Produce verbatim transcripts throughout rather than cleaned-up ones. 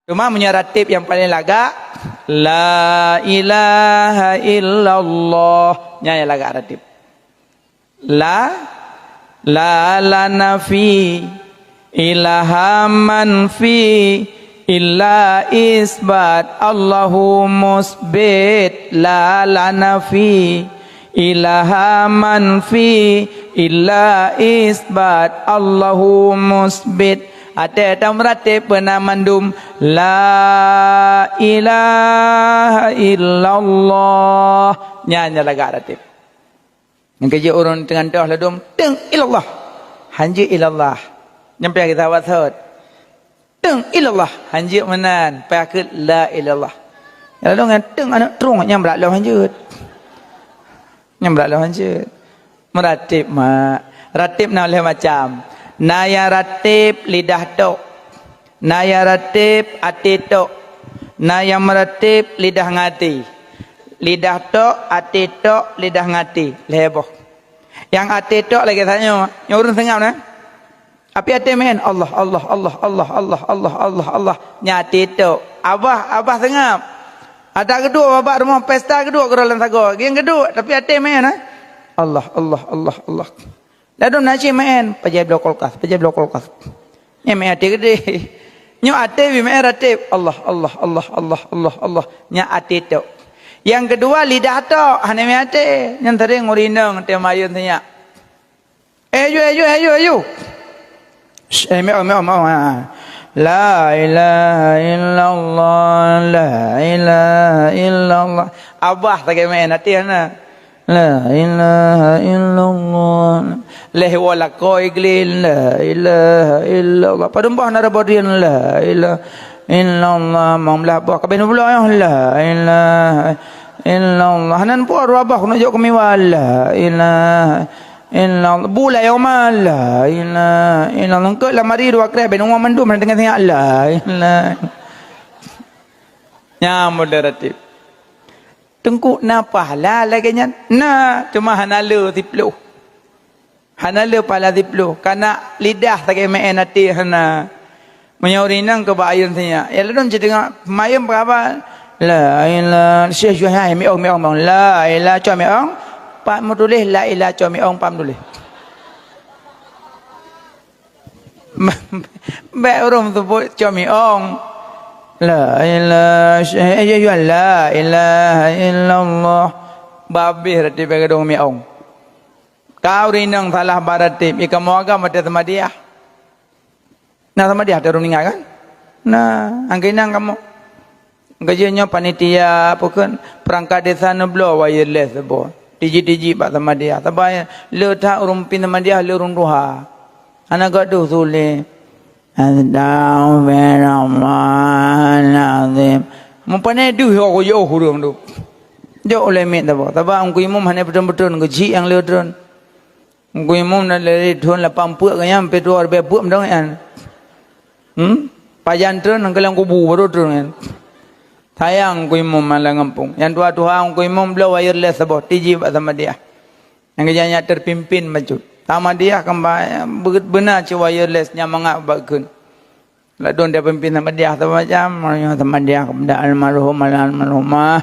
Cuma meunyoe ratib nyang paleng lagak, la ilaha illallah. Nyan nyang lagak ratib. La, la, la nafi, ilaha manfi, illa isbat, Allahu musbit, la, la nafi, ilaha manfi, illa isbat, Allahu musbit. Até tam ratib beuna mandum, la ilaha illallah. Nyan nyang lagak ratib. Nyang keujeuet ureuëng teungantoh ladom, "Teueng ilallah." Hanjeuet ilallah. Nyang payah geusabat sot. "Teueng ilallah." Hanjeuet meunan. Payah keuet la ilallah. Nyang ladom nyan teueng aneuk trueng nyang brat lom hanjeuet. Nyang brat lom hanjeuet. Meuratéb, mak. Ratéb na lhée macam. Na nyang ratéb lidah tok. Na nyang ratéb até tok, na nyang meuratéb lidah ngon até. Lidah tok, até tok, lidah ngon até, lhée boh. Nyang até tok lagée tanyoe, nyoe ureuëng seungab na. Tapi até meu'en, Allah, Allah, Allah, Allah, Allah, Allah, Allah, Allah, Allah. Nyan até tok. Abah, abah seungab. Adak geuduek bak rumoh pesta geuduek keudroe lam sagoe. Geuduek, tapi até meu'en, eh? Allah, Allah, Allah, Allah. Ladom na cit meu'en, pajan bloe kulkas, pajan bloe kulkas. Nyan meu'en até keudeh. Nyoe até bi meu'en ratéb. Allah, Allah, Allah, Allah, Allah, Allah. Nyan até tok. Nyang keudua lidah tok, hana meu'en até. Nyan sering ureuëng inong teumayun sinyak. Eh, ju, eh, ju, eh, ju, eh, ju. Shh, eh, meu'en, meu'en, meu'en, ha. La ilaha illallah, la ilaha illallah. Abah sagai meu'en até hana. La ilaha illallah. Lhée woe lakoe gleh, la ilaha illallah. Padum boh na rabodian, la ilaha illallah. Mong blah boh kabeh nubloe nyoe, la ilaha illallah. Nan po dua boh keuneuk jok keumiwa, la ilaha illallah. Bulai oma, la ilaha illallah. Engkot lamari dua kreh, ben uang mandum hana teungoh sinyak, la ilaha. Nyan moderatif. Teungku na pahala lagée nyan? Na, teuma hana le siploh. Hana le pahala siploh. Kana lidah sagai meu'en até hana. Meunyoe ureuëng inong keu bak ayeueng sinyak, ya ladom cit teungoh mayeueng peugah haba, la ilaha, syeh juhai miong, miong, miong. La ilaha cok miong, pat meutuléh, la ilaha cok miong, pat meutuléh. Bék ureuëng seubut cok miong. La ilaha, eh, ya, ya, la ilaha illallah. Babeh rati bék gadong miong. Ka ureuëng inong salah bak ratib, ikamoe agam watée seumadiah. Na seumadiah teuh ureuëng ninggai kan? Na, angkeu inong kamoe. Geujeuet nyoe panitia, peue kheun, perangkat desa neubloe wireless saboh. Tiji-tiji bak seumadiah. Saban le that ureuëng pimpin seumadiah, le ureuëng tuha. Hana gak deuh su lé. Astaghfirullahalazim. Meupané deuh ho kujok ureuëng tu. Jok ulée miet saboh. Saban Teungku Imum hana peutrön-peutrön, geuchik nyang le trön. Teungku Imum na lé thon lapan peuet keu nyan, pi dua ribée peuet meudong nyan. Hmm? Pajan trön nyang keu lam kubu baru trön nyan. Sayang Teungku Imum malam gampông. Nyang tuha-tuha Teungku Imum bloe wireless saboh, tiji bak seumadiah. Nyang keujanyak terpimpin bacut. Seumadiah kan ba-, beuna cit wireless nyang mangat bak kheun. Ladom dia pimpin seumadiah macam-macam, meunyoe seumadiah kepada almarhum, almarhumah,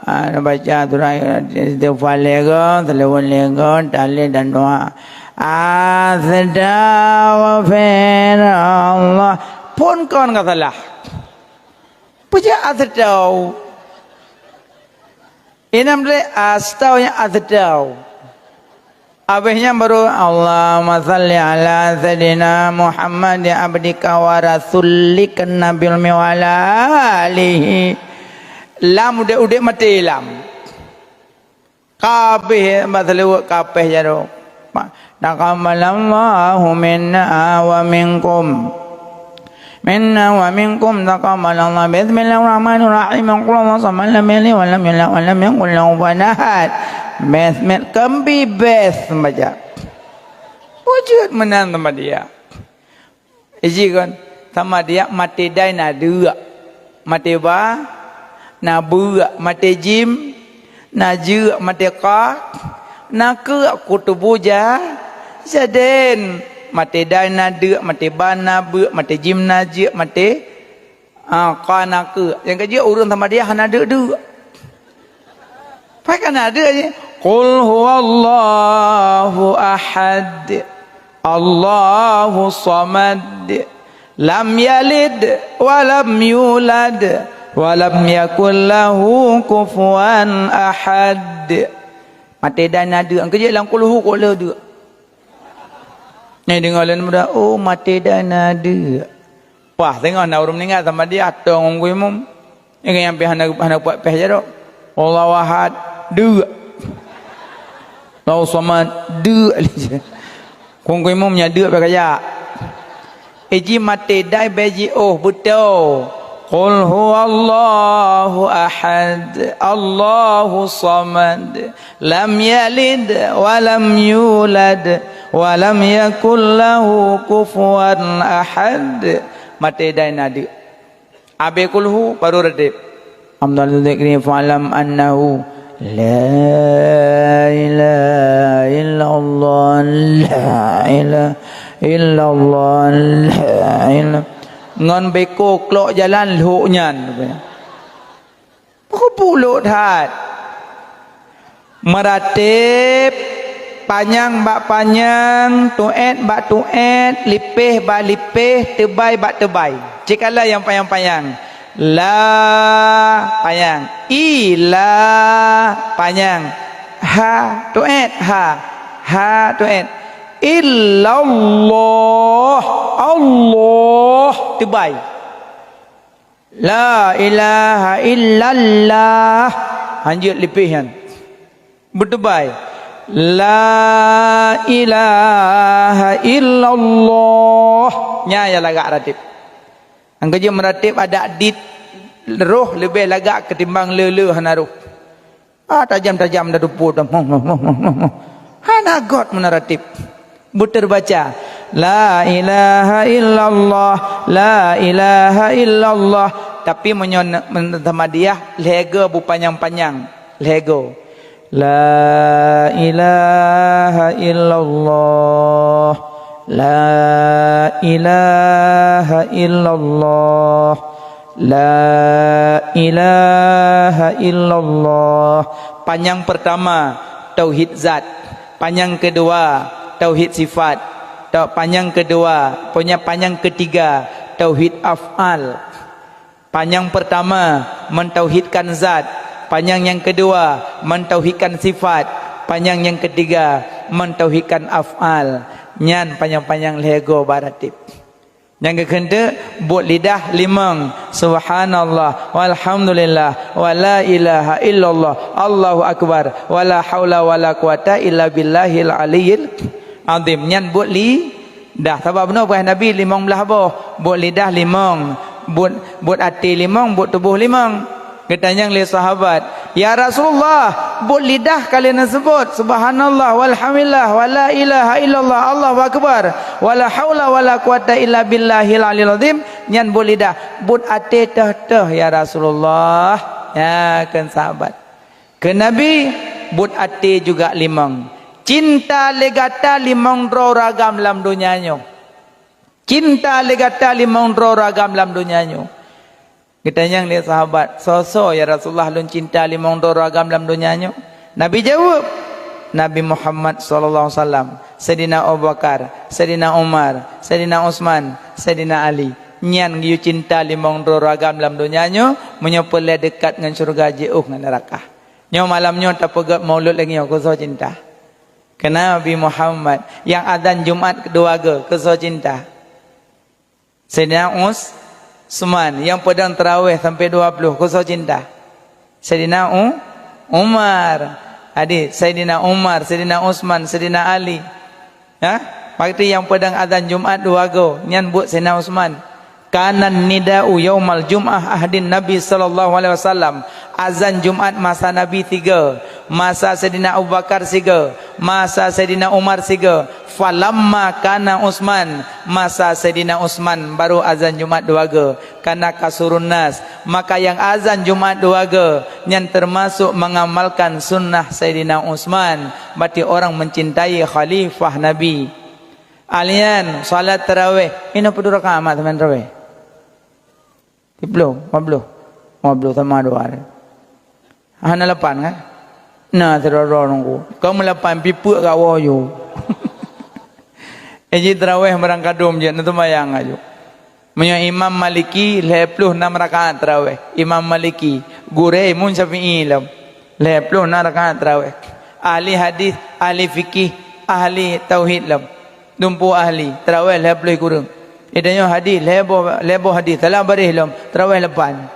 ah, baca surah istighfar lego, selawat lego, tahlil dan doa. Astaghfirullah. Phon kon ka salah. Peue jeuet astaghfirullah? Inam deh, astaghfirullah, astaghfirullah. Abéh nyan baru, Allahumma shalli ala sayyidina Muhammad abdika wa rasulika nabil mi wa ala alihi. Lam udeb-udeb maté lam. Kabéh bak seuleuweuk kapéh jaroe. Taqabbalallahu minna wa minkum. Minna wa minkum taqabbalallah. Bismillahirrahmanirrahim. Qul huwallahu samad, lam yalid wa lam yulad wa lam yakul lahu kufuwan ahad. Bismil-, keumbibes baca. Peue jeuet meunan seumadiah. Iji kon, seumadiah maté dai na deuk, maté ba na beuk, maté jim na jeuk, maté qaf na keuk, kutubu ja-, jaden. Maté dai na deuk, maté ba na beuk, maté jim na jeuk, maté Ah, ka nakeuek. Nyang keujeuet ureuëng Samadiyah hana deuk-deuk. Pai ka na deuk jih. Qul huwallahu ahad. Allahu samad. Lam yalid wa lam yulad wa lam yakul lahu kufuwan ahad. Maté dai na deuk. Keujeuet lam kulhu kok le deuk. Nyang deungoe lôn muda, oh, maté dai na deuk. Wah, teungoh na ureuëng meuninggai Samadiyah, atong ngon geuimum. Nyang pih hana, hana puat péh jaroe. Allahu Ahad, deuk. Allahu Samad, deuk. Kungkui mum nyan deuk bak kajak. Iji maté dai bèk jiôh beutôi. Qul huwallahu ahad, Allahu samad, lam yalid wa lam yulad, wa lam yakul lahu kufuwan ahad. Maté dai na deuk. Abéh kulhu baru reuteb. Amdal dzikri fa'lam annahu la ilaha illallah, la ilaha illallah, la ilaha. Ngon beko klok jalan lhok nyan. Peue pulok that. Meuratéb, panyang bak panyang, tuét bak tuét, lipéh bak lipéh, teubai bak teubai. Cit kalon nyang panyang-panyang. La, panyang. I, la, panyang. Ha, tuét, ha. Ha, tuét. Illallah, Allah, teubai. La ilaha illallah. Hanjeuet lipéh nyan. Beuteubai. La ilaha illallah. Nyan nyang lagak ratéb. Nyang keujeuet meuratéb adak dit roh leubeh lagak keutimbang le-le hana roh. Ah, tajam-tajam dah tupot dah. Hana göt meunan ratéb. Beuteubaca, la ilaha illallah, la ilaha illallah. Tapi meunyoe ne-, men-, Samadiyah, lhèe go beupanyang-panyang. Lhèe go. La ilaha illallah, la ilaha illallah. La ilaha illallah. Panyang pertama, tauhid zat. Panyang kedua, tauhid sifat. Tau-, panyang kedua, punya panyang ketiga, tauhid af'al. Panyang pertama, mentauhidkan zat. Panyang yang kedua, mentauhidkan sifat. Panyang yang ketiga, mentauhidkan af'al. Nyan panyang-panyang lhèe go bak ratéb. Nyang geukheun teuk, buet lidah limong, subhanallah, walhamdulillah, wala ilaha illallah, Allahu akbar, wala haula wala quwata illa billahil aliyyil azim. Nyan buet lidah. Sabab bunoe peugah Nabi limong blaih boh. Buet lidah limong, buet, buet até limong, buet tuboh limong. Geutanyong lé sahabat, "Ya Rasulullah, buet lidah ka lheueh neuseubut, subhanallah, walhamdulillah, wala ilaha illallah, Allahu akbar, wala haula wala quwata illa billahil aliyil azim, nyan buet lidah. Buet até toh-toh, ya Rasulullah?" Ya, kheun sahabat. Kheun Nabi, "Buet até juga limong. Cinta lé gata limong droe ragam lam donya nyoe. Cinta lé gata limong droe ragam lam donya nyoe." Geutanyong lé sahabat, "Soe-soe, ya Rasulullah, lôn cinta limong droe agam lam donya nyoe?" Nabi jaweueb, "Nabi Muhammad sallallahu alaihi wasallam, Saidina Abu Bakar, Saidina Umar, Saidina Utsman, Saidina Ali. Nyan geuyue cinta limong droe agam lam donya nyoe, meunyoe peureulèe deukat ngon syeuruga jiôh ngon neuraka." Nyoe malam nyoe tapeugèt maulud lagèe nyoe, keu soe cinta? Keu Nabi Muhammad. Nyang azan Jumat dua go, keu soe cinta? Saidina Us-, Utsman nyang peudong tarawih sampoe dua ploh, keu soe cinta? Saidina U-, Umar. Jadi, Saidina Umar, Saidina Utsman, Saidina Ali. Ha? Waktu nyang peudong azan Jumat dua go, nyan buet Saidina Utsman. Kana nida'u yaumal jum'ah ahdin Nabi sallallahu alaihi wasallam. Azan Jumat masa Nabi sigo, masa Saidina Abu Bakar sigo, masa Saidina Umar sigo. Falamma kana Utsman, masa Saidina Utsman baru azan Jumat dua go, kana kasurun nas, maka nyang azan Jumat dua go nyan teumasok mengamalkan sunnah Saidina Utsman, berarti orang mencintai khalifah Nabi. Alian salat tarawih, inoe peuet rakaat mat seumayang tarawih? Siplôh, lima ploh. Lima ploh sama dua. Hana lapan kan? Na sidroe-droe nunggu. Kau meulapan pih peuet ka woe yue. Eh, jih taraweh barang kadum jeuet, na seumayang aju. Meunyoe Imam Maliki, lhèe ploh nam rakaat taraweh. Imam Maliki, gurèe Imam Syafi'i lom. Lhèe ploh nam rakaat taraweh. Ahli hadis, ahli fikih, ahli tauhid lom. Dumpeue ahli, taraweh lhèe ploh kureueng. Di tanyoe hadis, lhèe boh, lhèe boh hadis, salah baréh lom, taraweh lapan.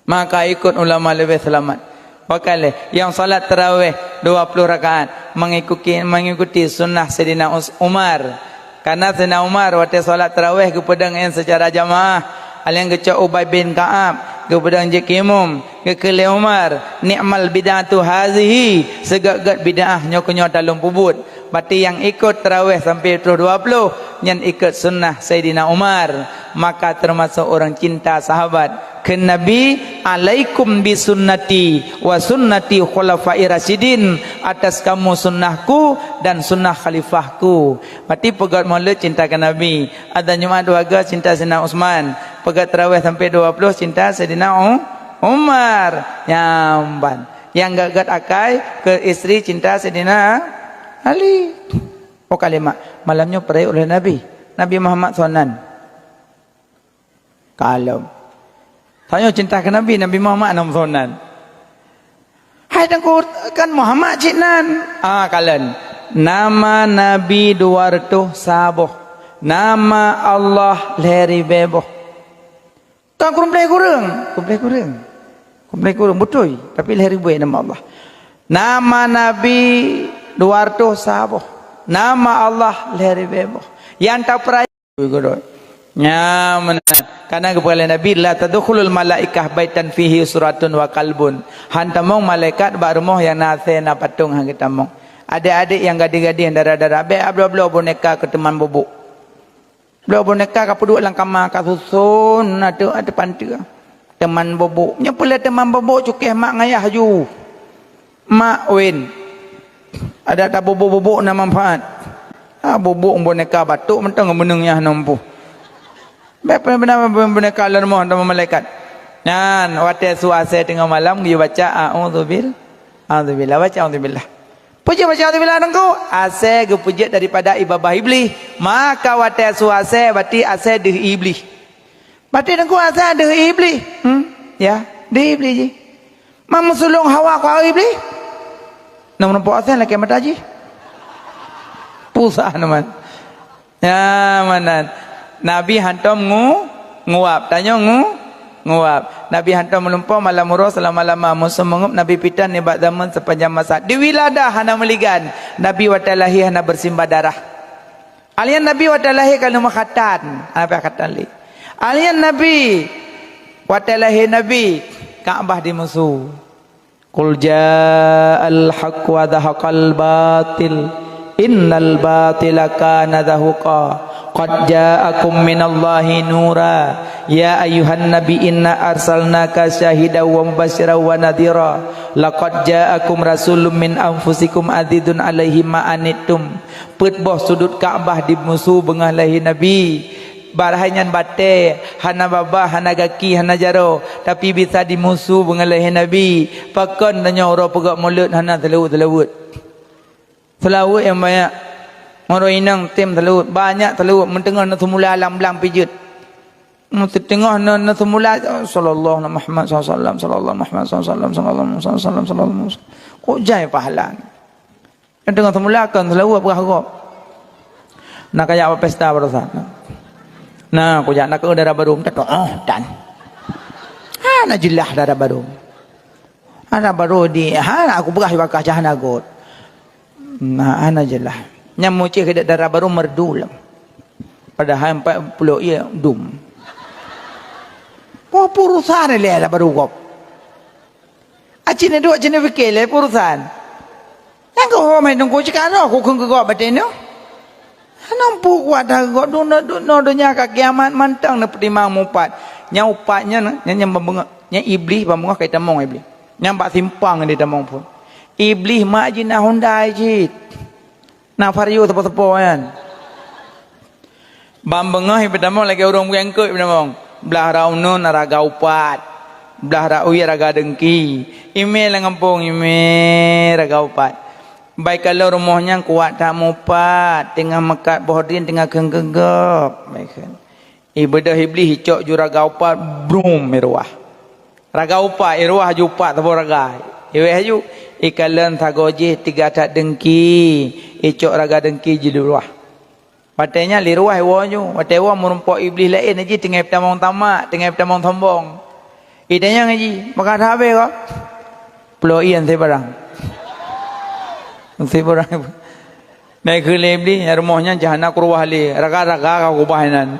Maka ikut ulama leubeh seulamat. Pakaleh, nyang salat taraweh dua ploh rakaat mengikuti, mengikuti sunnah Saidina Us-, Umar. Karena Saidina Umar watèe salat taraweh geupeudong nyan seucara jamaah. Alèh geucok Ubay bin Ka'ab, geupeudong jeuet keu imum, geukheun lé Umar, "Ni'mal bid'atu hazihi, seugét-gét bid'ah nyoe keuh nyoe talôn peubuet." Berarti nyang ikut taraweh sampai pukul dua ploh, nyan ikut sunnah Saidina Umar. Maka termasuk orang cinta sahabat. Kheun Nabi, "Alaikum bi sunnati wa sunnati khulafai rasyidin," atas kamu sunnahku dan sunnah khalifahku. Berarti peugét Maulud cinta keu Nabi, azan Jumat dua ga cinta Saidina Utsman, peugét taraweh sampai dua ploh cinta Saidina U-, Umar. Nyang ban. Nyang gét-gét akai keu istri cinta Saidina Ali. Oh, kalimat malam nyoe peuraya ulèh Nabi. Nabi Muhammad sonan. Kalon. Tanyoe cinta keu Nabi, Nabi Muhammad nam sonan. Hai Teungku, kan Muhammad cit nan. Ah, kalon. Nama Nabi dua reutôh saboh. Nama Allah lhèe ribèe boh. Kan kureueng pleh kureueng? Kureueng pleh kureueng. Kureueng pleh kureueng, beutôi. Tapi lhèe ribèe nama Allah. Nama Nabi dua reutôh saboh. Nama Allah lhèe ribèe boh. Nyang tapeuraya Ui, gurèe. Nya meunan. Karena geupeugah lé Nabi, "La tadkhulul malaikah baitan fihi suratun wa qalbun." Han tamong malaikat bak rumoh nyang na asèe na patong han geutamong. Adék-adék nyang gadih-gadih, nyang dara-dara, bèk bloe-bloe boneka keu teuma bobok. Bloe boneka ka peuduek lam kama, ka suson ateueh, ateueh panteue. Teuma bobok. Nyoe peue lé teuma bobok, cukéh mak ngayah ju. Mak wen. Adak tabobok-bobok na manfaat. Ha, bobok boneka batuk mantong meuneueng nyah nompu. Bèk pernah boneka lôn moh teuma malaikat. Nyan, watèe su asèe teungoh malam geuyue baca a'udzubil-, a'udzubillah, baca a'udzubillah. Peue jeuet baca a'udzubillah Teungku? Asèe geupeujeuet daripada babah Iblih. Maka watèe su asèe, berarti asèe deuh Iblih. Berarti Teungku asèe deuh Iblih. Hmm? Ya, deuh Iblih jih. Meumeusulông Hawa keu Iblih. Nang meureumpok asèe lakèe mata jih. Pusah neuman. Ya, meunan. Nabi hantom ngu-, nguap. Tanyoe ngu-, nguap. Nabi hantom meulumpoe malam uroe seulama-lama. Musoh meungeup Nabi pitan nibak zaman sepanjang masa. Di wiladah hana meuligan. Nabi watèe lahé hana beusimbah darah. Alèh nyan Nabi watèe lahé ka lheueh meukhatan. Hana payah khatan lé. Alèh nyan Nabi, watèe lahé Nabi, Ka'bah dimusu. "Qul ja'al haqq wa zahaqal batil, innal batila kana zahuqa. Qad ja'akum minallahi nura, ya ayyuhan nabi inna arsalnaka syahidan wa mubasyiran wa nadhira. Laqad ja'akum rasulun min anfusikum azizun alaihi ma anittum." Peuet boh sudut Ka'bah dimusu beungoh lahé Nabi. Barhai nyan batèe, hana babah, hana gaki, hana jaroe, tapi bisa dimusu beungoh lahé Nabi. Pakon tanyoe uroe peugöt mulod hana seulaweuet-seulaweuet? Seulaweuet nyang banyak. Uroe inong tem seulaweuet, banyak seulaweuet, meuteungoh na seumula lam blang pijeuet. Meuteungoh na, na seumula, sallallahu Muhammad sallallahu alaihi wasallam, sallallahu Muhammad sallallahu alaihi wasallam, sallallahu Muhammad sallallahu alaihi wasallam, sallallahu Muhammad. Kok jai pahala? Nyang teungoh seumula kon seulaweuet peugah gob. Na kajak bak pesta baroesa. Na kujak na keu dara barô, minta doa, oh, tan. Hana jeulaih dara barô. Dara barô di, ha, aku peugah bak kah hana göt. Na, hana jeulaih. Nyang mucih keu dara barô merdu lom. Padahai empat puluh iya dum. Peue urusan lé dara barô gob. Aci neuduek, aci neupike lé urusan. Nyang keuhom hai Teungku cit ka roh kukheun keu gob batée nyoe. Hana muphom kuat that gob, dum-, dum-, dum-, donya ka kiamat mantong neupeutimang mupat. Nyang upat nyan, nyan, nyan ban beungoh, nyan Iblih ban beungoh ka jitamong Iblih. Nyan bak simpang jitamong phon. Iblih mak jih na Hyundai cit. Na Vario seupôt-seupôt nyan. Ban beungoh jitamong lagée ureuëng meuangkot jitamong. Blah rot uneuen raga upat, blah rot wie raga deungki. Imé lam gampông, imé raga upat. Bai kalon rumoh nyan kuat that mupat, teungoh meukat boh drien teungoh kheun geugop. Bai kheun. Ibeudôh Iblih icok ju raga upat, brum, iruwah. Raga upat, iruwah ju upat saboh raga. Iweh ju, ikalon sagoe jih tiga that deungki, icok raga deungki jiluwah. Watée nyan lé ruwah iwoe ju, watée iwoe meurumpok Iblih laén jih teungoh tamong tamak, teungoh tamong sombong. Itanyong jih, "Maka that habéh kah?" "Pulo ié, hana barang." Hana barang. Naik keu lé Iblih, nyang rumoh nyan jih hana kuruwah lé, raga-raga ka kubah inan.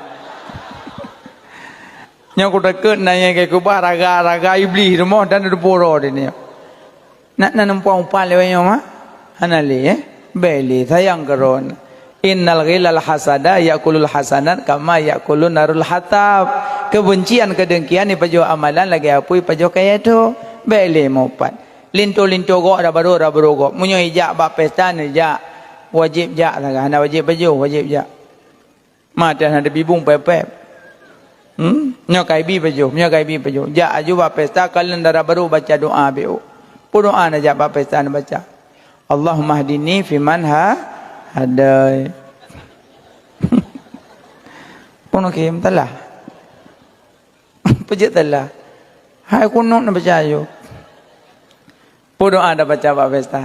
Nyoe kutakot na nyang ka kubah raga-raga Iblih rumoh dan dipuro di nyoe. Nak na numpang upat lé nyoe mah? Hana lé, eh? Bék lé, sayang keudroe. Innal ghilal hasada ya'kulul hasanat kama ya'kulun narul hatab. Keubencian, keudengkian ipajoh amalan lagée apui ipajoh kayée tho. Bék lé meuupat. Linto-linto gob, rabaru-rabaru gob. Meunyoe ijak bak pesta, neujak. Wajéb jak sagai. Hana wajéb pajoh, wajéb jak. Ma teuh hana teubibung pép-pép. Hmm? Nyoe ka ibi pajoh, nyoe ka ibi pajoh. Jak aju bak pesta, kalon dara barô baca doa beu. Peue doa neujak bak pesta neubaca? Allahummahdini fiman ha-, hadait. Peue nukém talah. Peue jeuet talah. Hai kunut neubaca aju. Peue doa tabaca bak pesta?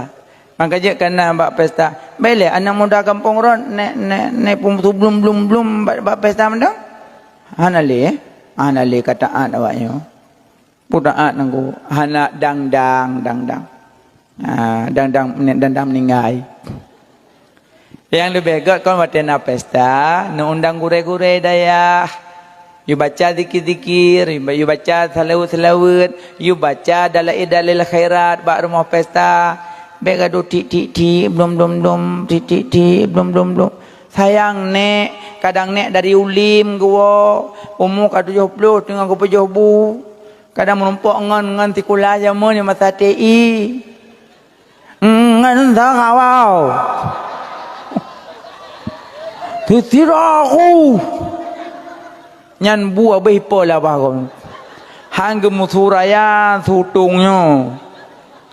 Maka jeuet kana bak pesta. Bék lé aneuk muda gampông rot, nek, nek, nek pum-, blum, blum, blum bak, bak pesta mantong? Hana lé, eh? Hana lé ka taát awak nyoe. Peue taát nangku? Hana dang-dang, dang-dang. Ah, dang-dang, nek dang-dang meuninggai. Nyang leubeh gét kon watée na pesta, neuundang gurée-gurée dayah. Yue baca zikir-zikir, yue baca seulaweuet-seulaweuet, yue baca dalil-dalil khairat bak rumoh pesta. Bék gadoh tik-tik-tik, blom-blom-blom, tik-tik-tik, blom-blom-blom. Sayang nek, kadang nek dari Ulim geuwoe, umu ka tujoh ploh teungoh geupeujôh bu. Kadang meurumpok ngon, ngon sikula jameun nyang masa T I. Ngon sarawau. Sisira ku. Nyan bu abéh ipo labah gob. Han geumeusuraya sutong nyoe.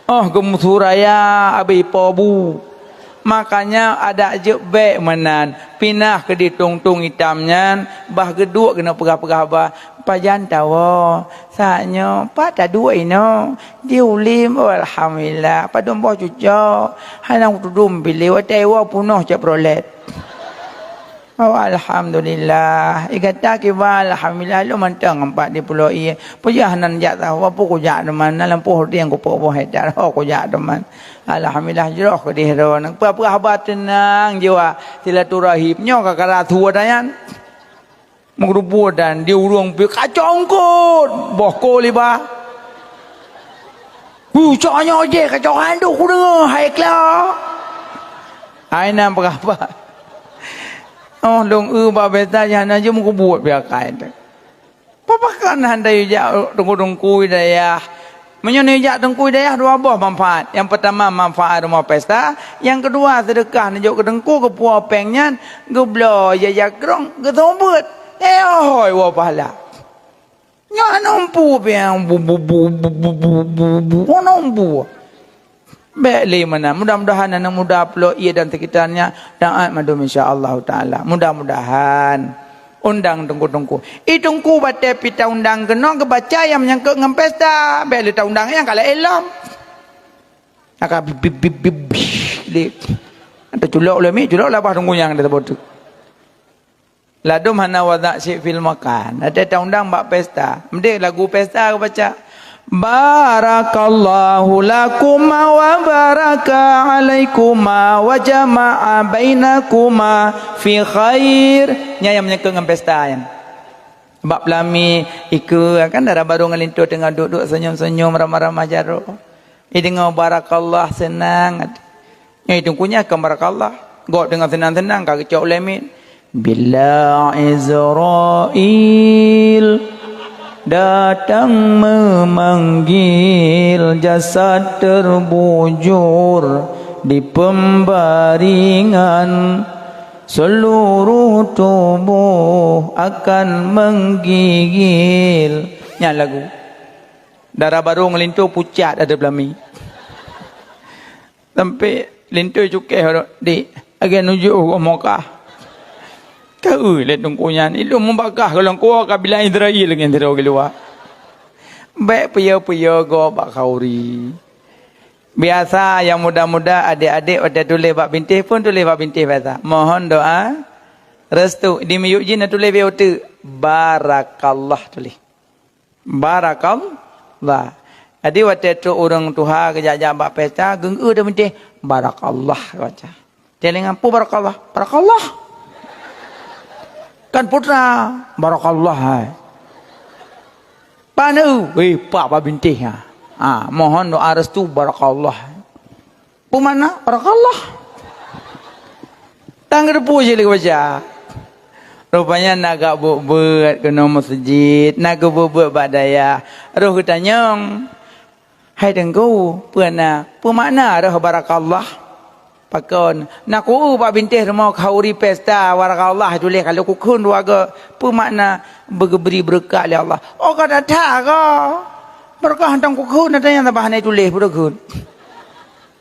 Oh geumeusuraya abéh ipo bu. Makanya adak jeuet bék meunan. Pinah keudéh tong-tong itam nyan, bah geuduek keuneuk peugah-peugah haba. Pajan tawoe? Saát nyoe, pat taduek inoe? Di Ulim, oh, alhamdulillah. Padum boh cucok. Hana kutudum piléh, watée iwoe punoh Chevrolet. Oh, alhamdulillah. Igata kiban, alhamdulillah. Lôn mantong ngon pat di Pulo Ie. Peue jeuet hana jak tawoe, peue kujak teuma. Na lampôh rot nyang kupeuboh hektar. Oh, kujak teuma. Alhamdulillah, jroh keudéh droeneuh. Peue-peue haba teunang jiwa silaturahim. Nyoe ka karatu ata nyan. Meugeureubu dan di ureuëng pih kacok eungkot, boh ko liba. Hu, cok nyoe jih kacok handuk kudeungoe, hai kla. Hai nan peugah apa? Oh, lôn eu bak beta jih hana jeuem kubuet piakai teuh. Pakon hana yue jak teungku-teungku dayah? Meunyoe neujak teungku dayah dua boh manfaat. Nyang peutama manfaat rumoh pesta, nyang keudua seudeukah neujok keu teungku geupeu péng nyan, geubloe ija-ija krong, geuseumeubeuet. Eh, hôi, woe pahala. Nyoe hana umpu pih, bu, bu, bu, hana umpu. Bék lé meunan. Mudah-mudahan aneuk muda Pulo Ie dan sekitarnya taát mandum insya Allahu taala. Mudah-mudahan. Undang teungku-teungku. I teungku batée pih taundang keunoe geubaca nyang meunyangkot ngon pesta. Bék lé taundang nyang ka laén lom. Naka bip, bip, bip, bip, bip, lé. Teuculok lé mi, culok labah teungku nyang di saboh teuk. Ladum hana wadak syik fil makan. Ada taundang bak pesta. Mending lagu pesta geubaca. Barakallahu lakuma wa baraka alaikuma wa jama'a bainakuma fi khair. Nyan nyang meunyeukeu ngon pesta nyan. Bak peulami, ikeue kan dara barô ngon linto teungoh duek-duek senyum-senyum ramah-ramah jaroe. Ideungoe barakallah seunang. Nyan itu kunyah kan barakallah. Gob teungoh seunang-seunang ka geucok ulée miet. Bila Israel datang memanggil, jasad terbujur di pembaringan. Seluruh tubuh akan menggigil. Nyan lagu. Dara barô ngon linto pucat ada beulami. Sampai linto cukeh, "Dik, agai nuju u Mekah." Ka eu lé teungku nyan, ilôn mubagah golom kuwoe ka bilang Israel ngon sidroe geuh luwa. Bèk peue-peue gob bak khauri. Biasa nyang muda-muda, adék-adék watèe tuléh bak bintéh pun tuléh bak bintéh biasa. Mohon doa restu. Di miyueb jih na tuléh bak uteuk, barakallah tuléh. Barakallah. Jadi watèe trok ureueng tuha geujak-jak bak pesta, geungeue di bintéh, barakallah baca. Telinga pu barakallah, barakallah. Kan putra, barakallah hai. Pane, weh, pak bak bintéh ha. Ha, mohon doa restu barakallah. Peue makna barakallah? Tan geuteupeue cit lé baca. Rupanya na gak beuet-beuet keunoe meuseujid, na geubeuet-beuet bak dayah. Roh geutanyong, "Hai Teungku, peue na, peue makna roh barakallah?" Pakon, "Na kueu bak bintéh rumoh khauri pesta barakallah tuléh ka lheueh kukheun dua go." "Peue makna?" "Beugeubri beureukat lé Allah." "Oh, ka that-that ka. Beureukat hantom kukheun, ata nyang saban hana tuléh, peue kheun."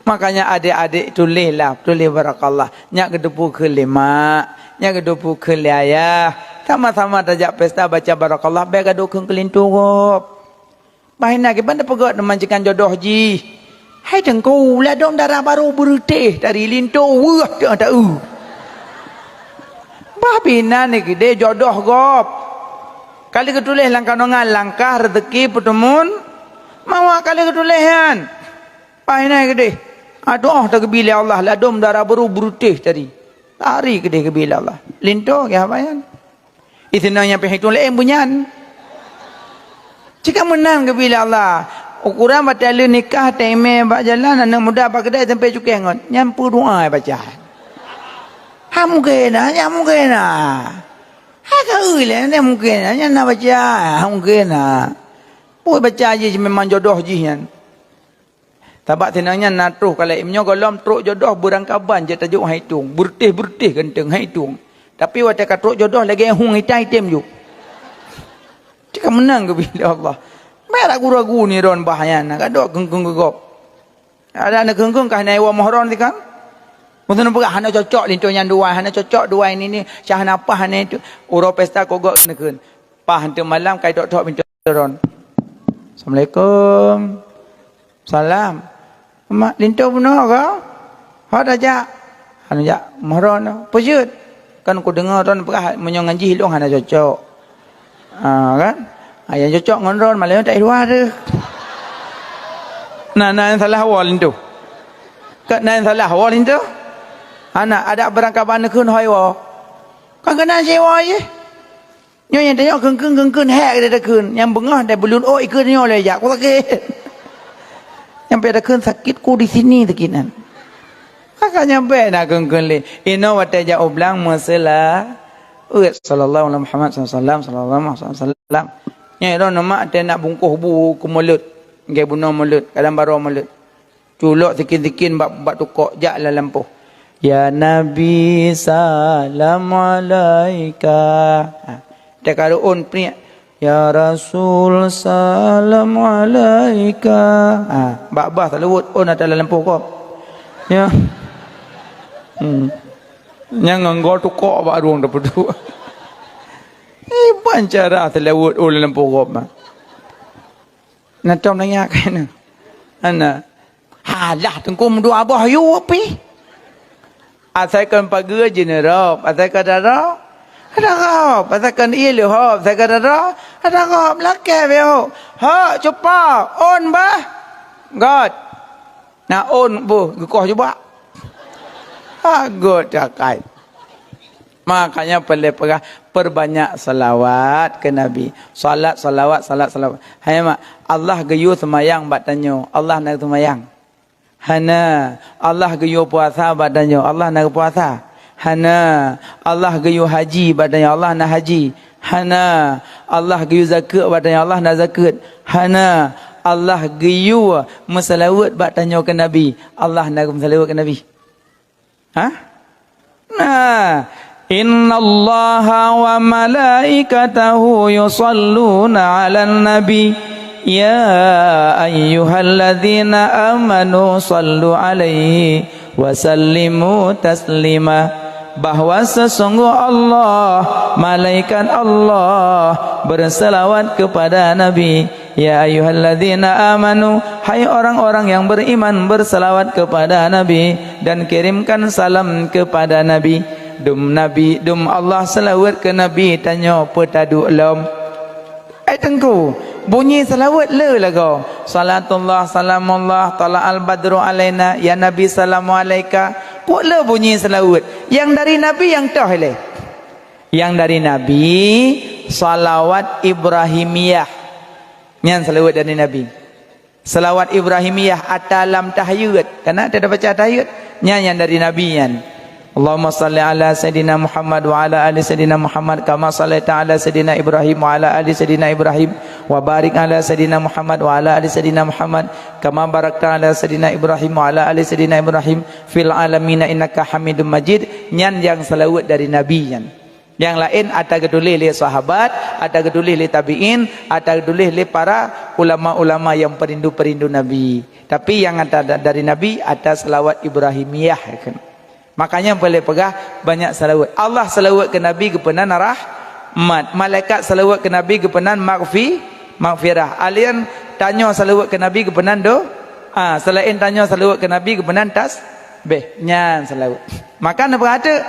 Makanya adék-adék tuléh lah, tuléh barakallah. Nyak geuteupeue kheun lé mak, nyak geuteupeue kheun lé ayah. Sama-sama tajak pesta baca barakallah, bèk gadôh kheun keu linto gob. Bah inan kiban tapeugöt neumancikan jodoh jih. Hai Teungku, ladôm dara barô beureutéh dari linto weueh teuh ta-eu. Bah binan ni keudéh jodoh gob. Ka lheueh geutuléh lam kanongan langkah reuzeki peuteumon mawah ka lheueh geutuléh nyan. Bah inan keudéh. Adoh teugeubri lé Allah ladôm dara barô beureutéh tadi. Tari keudéh geubri lé Allah. Linto geuh haba nyan. Iseunang nyang pih hitong laén beunyan. Cit ka meunan geubri lé Allah. Ukuran watèe lheueh nikah teumé bak jalan aneuk muda bak keudè sampoe cukeh ngon. Nyan peue doa baca. Ha mungken na, nyan mungken na. Ha ka eu lé nyan mungken na, nyan na baca. Ha mungken na. Peue baca jih memang jodoh jih nyan. Sabab sinan nyan na troh kalai meunyoe gohlom trok jodoh beurangkaban jeuet tajok han itong, beureutéh-beureutéh ganteng han itong. Tapi watèe ka trok jodoh lagèe hueng itai tem jok. Cit ka meunan geubri lé Allah. Bèk ragu-ragu ni ron bah nyan, ka dok keung-keung keu gob. Ada aneuk keung-keung ka hana iwoe mohron tikang. Meuteun peugah hana cocok linto nyan duai, hana cocok duai ni ni, syah hana paih hana itu. Uroe pesta kogok neukheun. Paih teuk malam kai tok-tok pintoe ron. Assalamualaikum. Salam. Mak, linto bunoe ka? Hot aja. Anu jak mohron. Peujeuet. Kan kudeungoe ron peugah meunyoe ngon jih lôn hana cocok. Ha, kan? Ha, nyang cocok ngon ron malah nyoe tak luar tu. Nah, nah, nyang salah woe linto. Kan nah, nyang salah woe linto. Hana ada barangkaban neukheun hoi woe. Kan keunan si woe jih. Nyoe nyang tanyoe keung-keung, keung-keung hék geutanyoe takheun. Nyang beungoh dai buleuen ôk ikeu tanyoe lé jak, ku sakét. Nyang payah takheun sakitku di sini sakét nyan. Maka nyang payah na keung-keung lé. Inoe watèe jak u blang meuseulaweuet. Sallallahu alaihi Muhammad sallallahu alaihi wasallam, sallallahu alaihi wasallam. Nyoe droeneuh mak watèe nak bungkôh bu keu mulod. Lagèe bunoe mulod, kadang baroe mulod. Culok sikin-sikin bak, bak tukok jak lam lampôh. "Ya Nabi, salam alaika." Ha. Teuka reuôn priek. "Ya Rasul, salam alaika." Ha. Bak bah seulaweuet ôn ata lam lampôh gob. Ya. Hmm. Nyang ngon gob tukok bak rueng teupeuduek. Iban cara seulaweuet ôn lam lampôh gob. Na tom nanya keunan. Hana. Halah teungku meudua boh yu pih. Asai kon pageue jeuneurop, asai kon dara, dara. Asai kon ié leuhop, asai kon dara, dara. Lakèe beu. Hok cupa, ôn bah. Göt. Na ôn boh geukoh jubak. Hagot cakai. Makanya peureulèe peugah, perbanyak salawat keu Nabi. Salat, salawat, salat, salawat. Hai mak, Allah geuyue seumayang bak tanyoe. Allah na seumayang? Hana. Allah geuyue puasa bak tanyoe. Allah na puasa? Hana. Allah geuyue haji bak tanyoe. Allah na haji? Hana. Allah geuyue zakeuet bak tanyoe. Allah na zakeuet? Hana. Allah geuyue meuseulaweuet bak tanyoe keu Nabi. Allah na meuseulaweuet keu Nabi? Ha? Nah, innallaha wa malaikatahu yusalluna 'alan nabi. Ya ayyuhalladzina amanu sallu 'alaihi wa sallimu taslima. Bahwa sesungguh Allah, malaikat Allah berselawat kepada Nabi. Ya ayyuhalladzina amanu, hai orang-orang yang beriman, berselawat kepada Nabi dan kirimkan salam kepada Nabi. Dum Nabi, dum Allah seulaweuet keu Nabi tanyoe peue taduek lom. Hai Teungku, bunyi seulaweuet le lagoe. Salatullah, salamullah, tala'al badru alaina, ya Nabi, salamu alaika. Peue le bunyi seulaweuet? Nyang dari Nabi nyang toh ilée. Nyang dari Nabi, salawat Ibrahimiyah. Nyan seulaweuet dari Nabi. Salawat Ibrahimiyah ata lam tahiyat. Kana teubaca tahiyat? Nyan nyang dari Nabi nyan. Allahumma salli ala Sayyidina Muhammad wa ala ali Sayyidina Muhammad kama sallaita ala Sayyidina Ibrahim wa ala ali Sayyidina Ibrahim wa barik ala Sayyidina Muhammad wa ala ali Sayyidina Muhammad kama barakta ala Sayyidina Ibrahim wa ala ali Sayyidina Ibrahim fil alamin innaka Hamidum Majid. Nyan nyang seulaweuet dari Nabi nyan. Nyang laén ata geutuléh lé sahabat, ata geutuléh lé tabi'in, ata geutuléh lé para ulama-ulama nyang peurindu-peurindu Nabi. Tapi nyang ata da-, dari Nabi ata seulawat Ibrahimiyah, kan. Makanya boleh peugah banyak seulaweuet. Allah seulaweuet keu Nabi geupeunan rahmat, malaikat seulaweuet keu Nabi geupeunan maghfi-, maghfirah. Alien tanyoe seulaweuet keu Nabi geupeunan do-, ah, seulaén tanyoe seulaweuet keu Nabi geupeunan tas-, Beh, nyan seulaweuet. Maka neupeugah teuk,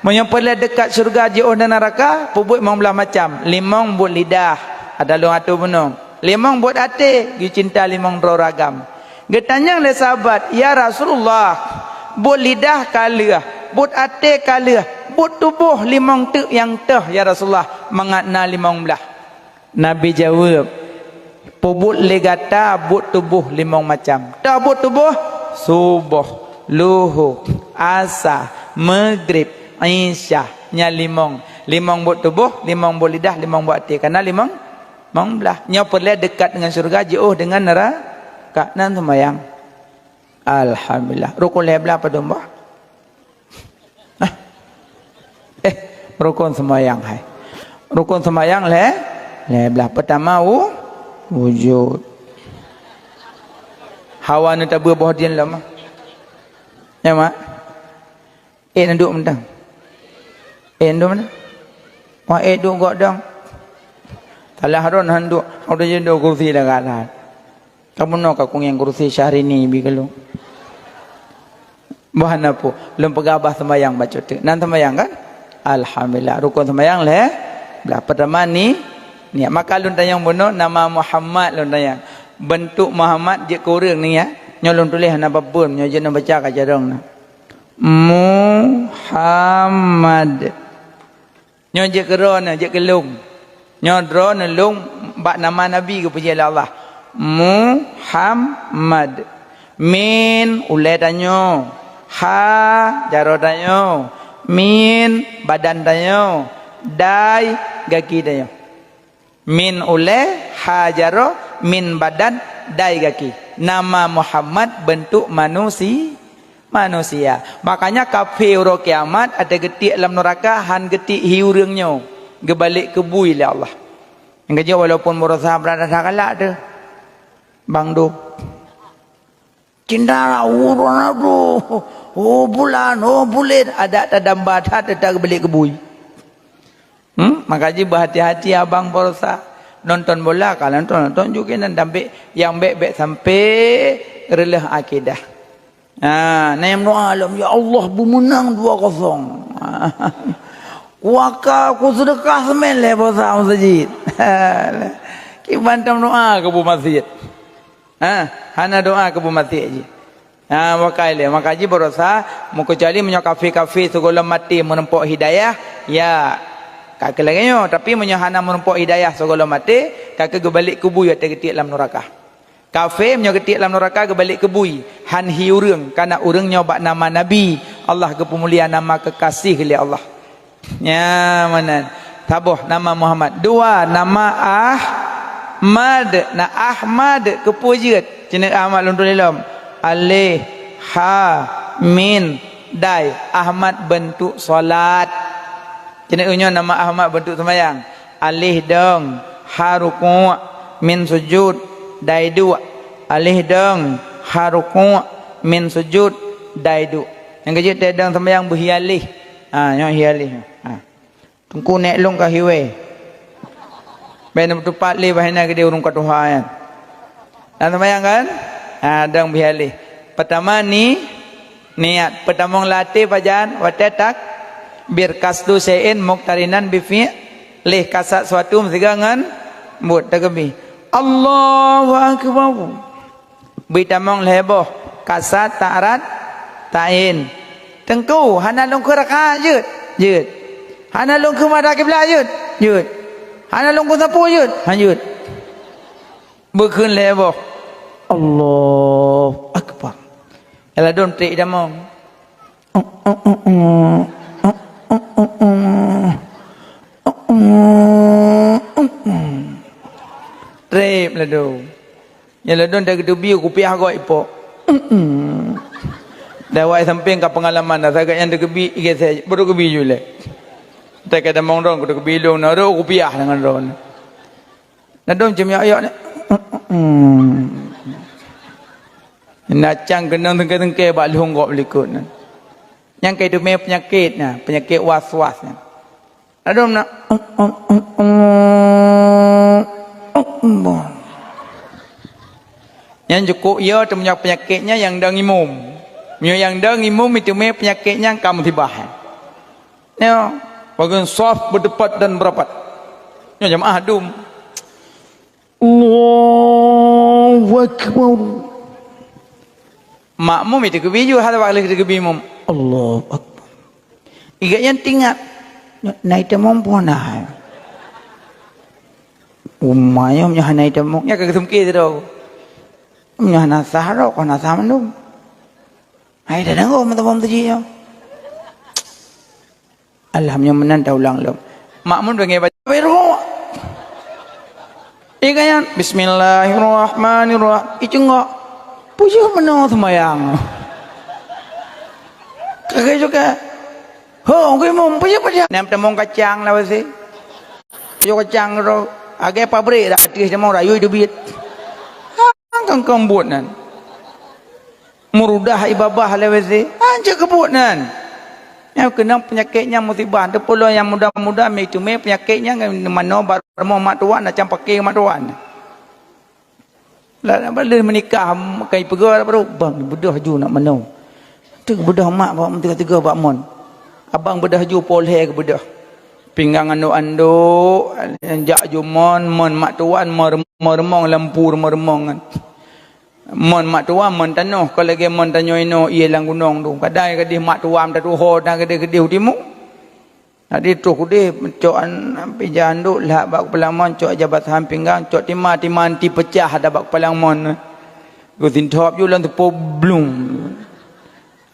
meunyoe peureulée deukat syeuruga jiôh dan neuraka, peubuet limong blaih macam. Limong buet lidah, ata lôn atoe bunoe. Limong buet até, geucinta limong droe ragam. Geutanyong lé sahabat, "Ya Rasulullah, buet lidah ka lheueh, buet até ka lheueh, buet tuboh limong teuk nyang toh, ya Rasulullah, mangat na limong blaih." Nabi jaweueb, "Peubuet lé gata buet tuboh limong macam." Toh buet tuboh? Suboh, luho, asa, meugrib, isya. Nyan limong. Limong buet tuboh, limong buet lidah, limong buet até. Kana limong, limong blaih. Nyoe peureulée deukat deungon syeuruga, jiôh deungon neuraka. Nan seumayang. Alhamdulillah. Rukon lhée blaih padum boh? Hah? Eh, rukon seumayang hai. Rukon seumayang lhée, lhée blaih. Peutama wu-, wujud. Hawa neutabeu boh dien lom. Ya, Mak? Eh, neuduek mantong. Eh, neuduek mantong. Wah, eh, duek gok dong. Salah ron han duek. Udah jadi kursi dah galak. Kamoe noe ka kungieng kursi Syahrini bi keulong. Bah na peue, lôn peugah bah seumayang bacut teuk. Nan seumayang kan? Alhamdulillah, rukon seumayang lhée blaih. Peutama ni, niat. Maka lôn tanyong bunoe nama Muhammad lôn tanyong. Beuntuk Muhammad jeuet keu ureuëng niat. Nyoe lôn tuléh hana babon, nyoe jeuet neubaca ka carông na. Muhammad. Nyoe jeuet keu droeneuh, jeuet keu lôn. Nyoe droeneuh lôn bak nama Nabi geupuji lé Allah. Muhammad. Min ulée tanyoe. Ha jaroe tanyoe. Min badan tanyoe. Dai gaki tanyoe. Min ulée, ha jaroe, min badan, dai gaki. Nama Muhammad beuntuk manusi-, manusia. Makanya kafé uroe kiamat até geutiek lam neuraka han geutiek hi ureuëng nyoe, geubalek keu bui lé Allah. Nyang keujeuet walaupun beurasa beurada that galak teuh. Bang Dum. Cinta ureuëng aduh, oh bulan, oh bulen, adak tadamba that teuta geubalek keu bui. Hmm? Maka jih beuhati-hati abang barosa nonton bola, ka nonton, nonton juga nan dambek nyang bék-bék sampai reuleuh akidah. Ha, na nyang meudoa lom, "Ya Allah, beumeunang dua kosong." Kuaka, kuseudeukah seumén lé barosa meuseujid. Kiban tameudoa keu bu masjid. Ha, hana doa keu bu masjid jih. Ha, wakai lé, maka jih barosa, meukecuali meunyoe kafé-kafé sigohlom maté meurumpok hidayah, ya, ka keu lagée nyoe. Tapi meunyoe hana meurumpok hidayah sigohlom maté, ka keu geubalek keu bui watée geutiek lam neuraka. Kafé meunyoe geutiek lam neuraka geubalek keu bui, han hi ureuëng, kana ureuëng nyoe bak nama Nabi, Allah geupeumulia nama keukaséh lé Allah. Nya meunan. Saboh nama Muhammad. Dua nama Ahmad. Na Ahmad keupeue jeuet? Ceuneuk Ahmad lôn tuléh lom. Alif, ha, min, Dai, Ahmad beuntuk salat. Jadi, nyoe nama Ahmad beuntuk seumayang. Alih dong, ha rukuk, min sujud, dai duek. Alih dong, ha rukuk, min sujud, dai duek. Nyang keujeuet dai dong seumayang beuhialéh. Ha, nyoe hialéh. Ha. Teungku nèk lôn ka hiwèe. Bèk na meutupat lé bah inan keudéh ureueng ka tuha nyan. Na seumayang kan? Ha, dong beuhialéh. Peutama ni, niat. Peutamong latèe pajan, watèe takbir, qasdu syai'in muqtarinan bi fi'lih, kasat suatu meusigoe ngon buet, takbir. Allahu Akbar. Bri tamong lhèe boh, kasat, ta'rad, ta'yin. Teungku, hana lôn kheun rakaat, jeuet? Jeuet. Hana lôn kheun madah kiblat, jeuet? Jeuet. Hana lôn kheun sapeue, jeuet? Han jeuet. Beukheun lhèe boh. Allahu Akbar. Nyang ladôm trép tamong. Trép ladôm. Nyang ladôm teukeubie kupiah gob ipok. Dawai sampéng ka peungalaman, asa gata nyan teukeubie, igésé, baru keubie ju lé. Teuka tamong droe, teukeubie lôn, na rôh kupiah deungon droe. Ladôm cemyok-yok ni. Na cang keunong teungke-teungke bak lheueng gob likot nyan. Nyang ka iteumé peunyakét nyan, peunyakét was-was nyan. Ladôm na. Nyan jukuk yo teumanyong peunyakét nyan nyang dong imum. Meunyoe nyang dong imum iteumé peunyakét nyan ka musibah. Nyoe, bagian saf beudepat dan beurapat. Nyoe jamaah dum. Allahu Akbar. Makmum itu keubie ju, hana bak lheueh keubie imum. Allahu Akbar. Iga nyan tingat. Nyoe na itamong pun na. Umma nyoe hana itamong. Nyan ka geusungké sidroe. Nyoe hana sah droe, hana sah mandum. Hai, dah dengar mata bom tadi nyoe. Alhamdulillah meunan taulang lom. Makmum deungoe baca, "Wéh, rukuk." Iga nyan, "Bismillahirrahmanirrahim." Icungok. Peue jeuet meunoe seumayang? Kagak juga. Ho, gui mum, peue jeuet, peue jeuet? Nam tamong kacang lah pasti. Peue jeuet kacang tu. Agai pabrik dah, ateueh tamong rayu teubiet. Hang kangkang buet nan. Meurudah ibabah lé W C. Hanjeuet keubuet nan. Nyang keunong peunyakét nyang musibah. Teupeu lôn nyang muda-muda, mi teumé peunyakét nyang manoe bak rumoh mak tuan, macam paké mak tuan. Lah, lah, lheueh meunikah, kai peugah baru, "Bang, beudôh ju nak manoe." Teuk beudôh mak bak meuteugah-teugah bak mon. Abang beudôh ju, poh lhèe geubeudôh. Pinggang andôk-andôk, jak ju mon, mon mak tuan, mon rem-, mon reumong lampu, mon reumong kan. Mon mak tuan, mon tanoh, ka lagèe mon tanyoe inoe ié lam gunong tu. Kadang keudéh mak tuan tatuho, dan keudéh-keudéh u timu. Jadi troh keudéh, cok an-, pija andôk, lhak bak keupalang mon, cok jabat sahan pinggang, cok tima, tima anti peucah dah bak keupalang mon. Geusintop ju lam teupeu blum.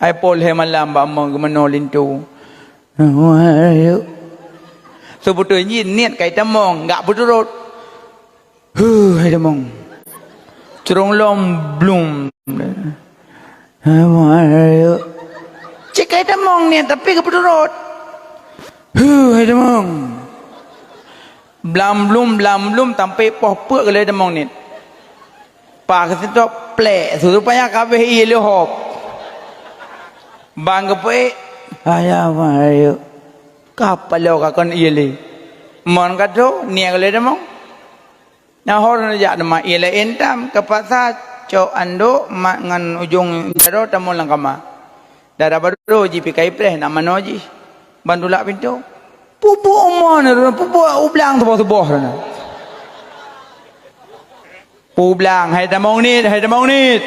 Ai poh lhèe malam bak mon geumanoe linto. Seubeutôi jih niet kai tamong, gak beuturot. Huh, hai tamong. Curong lom blum. Hai tamong, ayo. Cit kai tamong niet, tapi geupeuturot. Huh, hai tamong. Blam blum, blam blum, sampai poh peuet geulai tamong niet. Paih geusintop, plek, su rupanya ka abéh ié lé hop. Bang geupeuék, hai tamong, ayo. Ka paloe ka kon ié lé. Mon ka tho, niet geulai tamong. Nyan ho neujak teuma ié laén tam, keupaksa cok andôk mak ngon ujong jaroe tamong lam kama. Dara baroe jih pih ka ipreh nak manoe jih. Ban tulak pintoe. Peubuet u mon, peubuet u blang tuboh-tuboh na. Publang, hai tamong niet, hai tamong niet.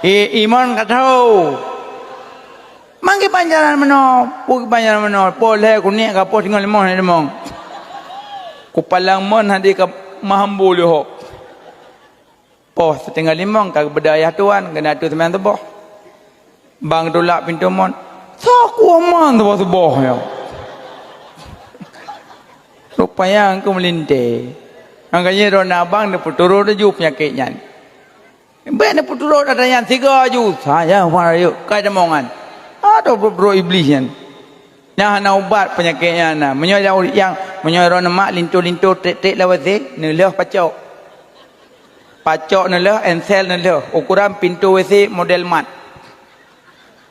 I, imon ka tho. Mang kiban jalan meunoe, peue kiban jalan meunoe, poh lhèe kuniek ka poh singoh limoh lé limong. Kupalang mon hadi ka meuhambo lé hok. Poh siteungoh limong ka geubeudôh ayah tuan, keuneuk ateueh seumayang suboh. Bang tulak pintoe mon. Saku aman suboh-suboh nyoe. Rupanya engkau meulintèe. Makanya droeneuh abang neupeuturot laju peunyakét nyan. Bèk neupeuturot atra nyan sigoe aju. Saya, Wan, ayo, kai tamong nyan. Aduh, brok-brok Iblih nyan. Nyan hana ubat peunyakét nyan na. Meunyoe nyang, meunyoe droeneuh mak linto-linto trek-trek lawét seh, neulheueh pacok. Pacok neulheueh, ensel neulheueh. Ukuran pintoe W C model mat.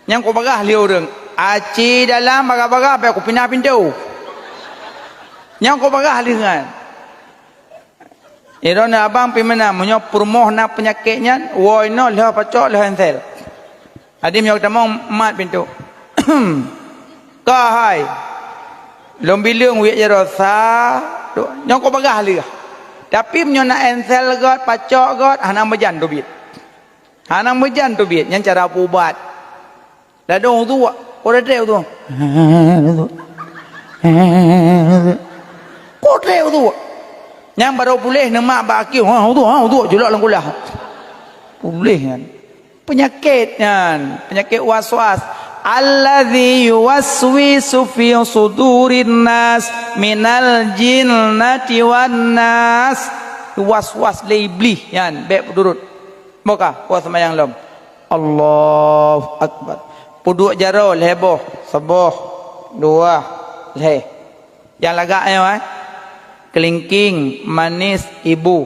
Nyang kubagah lé ureuëng, "Aci dalam, bagah-bagah, bèk kupinah pintoe." Nyang kubagah lé nyan. Droeneuh abang pih meunan, meunyoe peurumoh na peunyakét nyan, woe inoe lheueh pacok lheueh ensel. Adim nyoe tamong mat pintoe. "Ka hai, lôn bileueng wiek jaroe sa, du-," nyang kubagah lé. Tapi meunyoe na ensel gét, pacok gét, hana meujan teubiet. Hana meujan teubiet, nyan cara peuubat. Ladôm uduek, kok trek uduek. Kok trek uduek. Nyang barô puléh neumak bak akieu, ha, uduek, ha, uduek, julok lam kulah. Puléh nyan. Peunyakét nyan, peunyakét waswas. Allazi yuwaswisu fi sudurin nas minal jinnati wan nas. Waswas lé Iblih nyan, bèk peudurot. Boh ka, kuat seumayang lom. Allahu Akbar. Peuduek jaroe lhèe boh, saboh, dua, lhèe. Nyang lagak nyoe, eh. Kelingking, manis, ibu.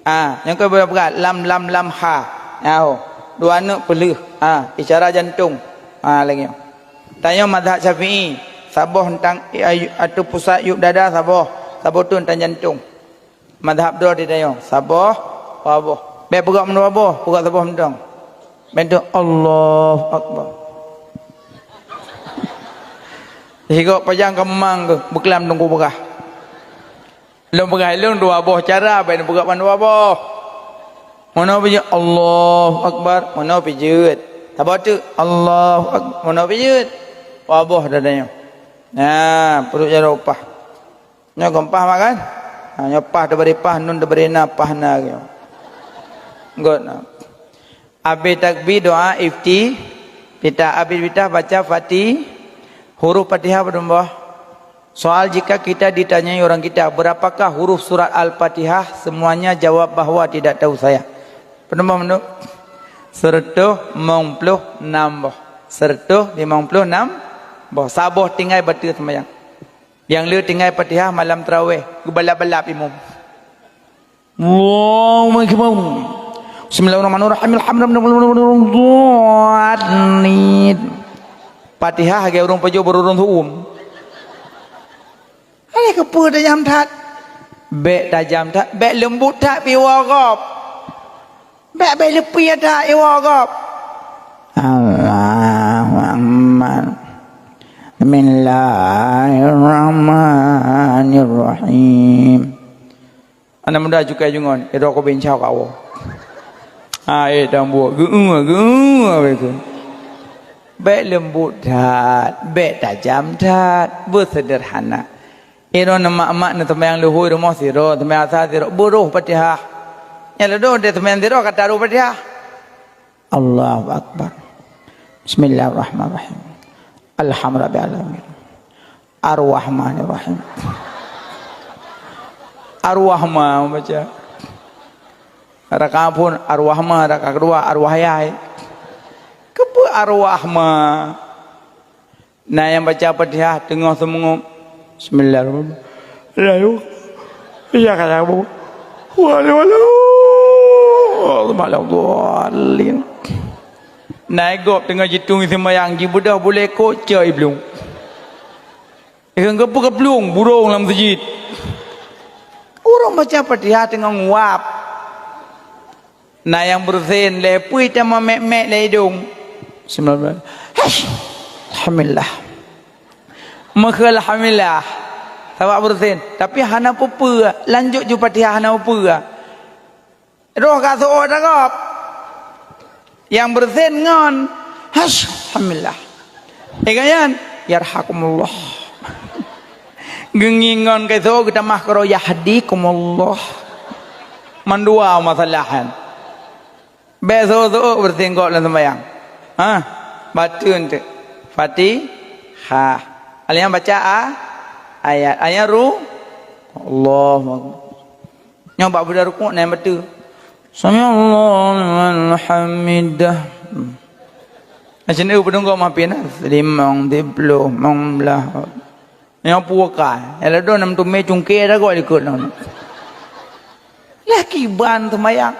Ah, nyang keu peugah lam, lam, lam, ha. Nyoe, dua neuk peuleueh. Ah, isyarat jantong. Ah, lagèe nyoe. Tanyoe mazhab Syafi'i, saboh teuntang, eh, ateueh pusat yub dada saboh, saboh teuntang jantong. Mazhab droe di tanyoe, saboh, dua boh. Bèk peugah meudua boh, peugah saboh mantong. Bèk tu, Allahu Akbar. Sigoe pajan keumang keuh, beuklam teungku peugah. Lôn peugah ilôn dua boh cara, bèk neupeugah ban dua boh. Meunoe pijeuet, Allahu Akbar, meunoe pijeuet. Saboh teuk, Allahu Akbar, meunoe pijeuet. Dua boh dada nyoe. Nah, peuduek jaroe upah. Nyoe kon pah mak kan? Ha, nyoe pah teubri pah, nun teubri na, pah na lagèe nyoe. Göt na. Abéh takbir doa ifti-, iftitah. Abéh iftitah baca Fati-, huruf Fatihah padum boh? Soal, jika kita ditanyai orang kita, "Berapakah huruf surat Al-Fatihah?" Semuanya jawab bahwa tidak tahu saya. Padum boh mandum? Seureutôh limong ploh nam boh. Seureutôh limong ploh nam boh. Saboh tinggai bateue seumayang. Nyang le tinggai Fatihah malam tarawih, geubalap-balap imum. Allahu Akbar. Bismillahirrahmanirrahim. Alhamdulillah. Fatihah lagèe ureueng pajoh beururung su'um. Hai keupeue tajam that? Bèk tajam that, bèk leumbot that pih iwoe gob. Bèk, bèk leupie that iwoe gob. Allahu Akbar. Bismillahirrahmanirrahim. Aneuk muda cukai jungon, idroe keu bincau ka woe. Hai, dang buet geu-, geu-, bèk leumbot that, bèk tajam that, beuseuderhana. Inong mak-mak neuseumayang luhôi rumoh sidroe, seumayang asa sidroe, beuroh Fatihah. Nyang ladôm deh seumayang sidroe ka taroh Fatihah. Allahu Akbar. Bismillahirrahmanirrahim. Alhamdulillahirabbil alamin. Ar-Rahmanirrahim. Ar-Rahman baca. Rakaat phôn Ar-Rahman, rakaat keudua Ar-Wahyai. Keupeue Ar-Rahman? Na nyang baca Fatihah teungoh seumeungop. Bismillahirrahmanirrahim. Iya kata Abu. Walu walu. Malam dhalin. Na gob teungoh jitueng seumayang jibeudôh bulèe kok cok iblong. Ikheun keupeue keublong burông lam seujid. Ureueng baca Fatihah teungoh nguap. Na nyang beureusen lé pui teuma mèk-mèk lé idông. Bismillah. Haish. Alhamdulillah. Meukheueh alhamdulillah. Sabab beureusen, tapi hana peue-peue, lanjut ju Fatihah hana peue-peue. Roh ka seuôt ata gob. Nyang beureusen ngon, haish, alhamdulillah. Eh, ka nyan, yarhakumullah. Geungieng ngon keu seuôt geutamah keudroe yahdikumullah. Mandua masalah nyan. Bèk seuôt-seuôt beureusen gob lam seumayang. Ha? Bateue teuk. Fatihah. Alèh nyan baca a-, ayat. Ayat ru-, Allahu Akbar. Nyoe bak beuda rukuk na nyang bateue. Sami'allahu liman hamidah. Hmm. Macam mana peudong gob mampir na? Limong, siploh, limong blah. Nyang puka. Nyang ladom nam tumé cungké dah gob likot nang. Lah kiban seumayang.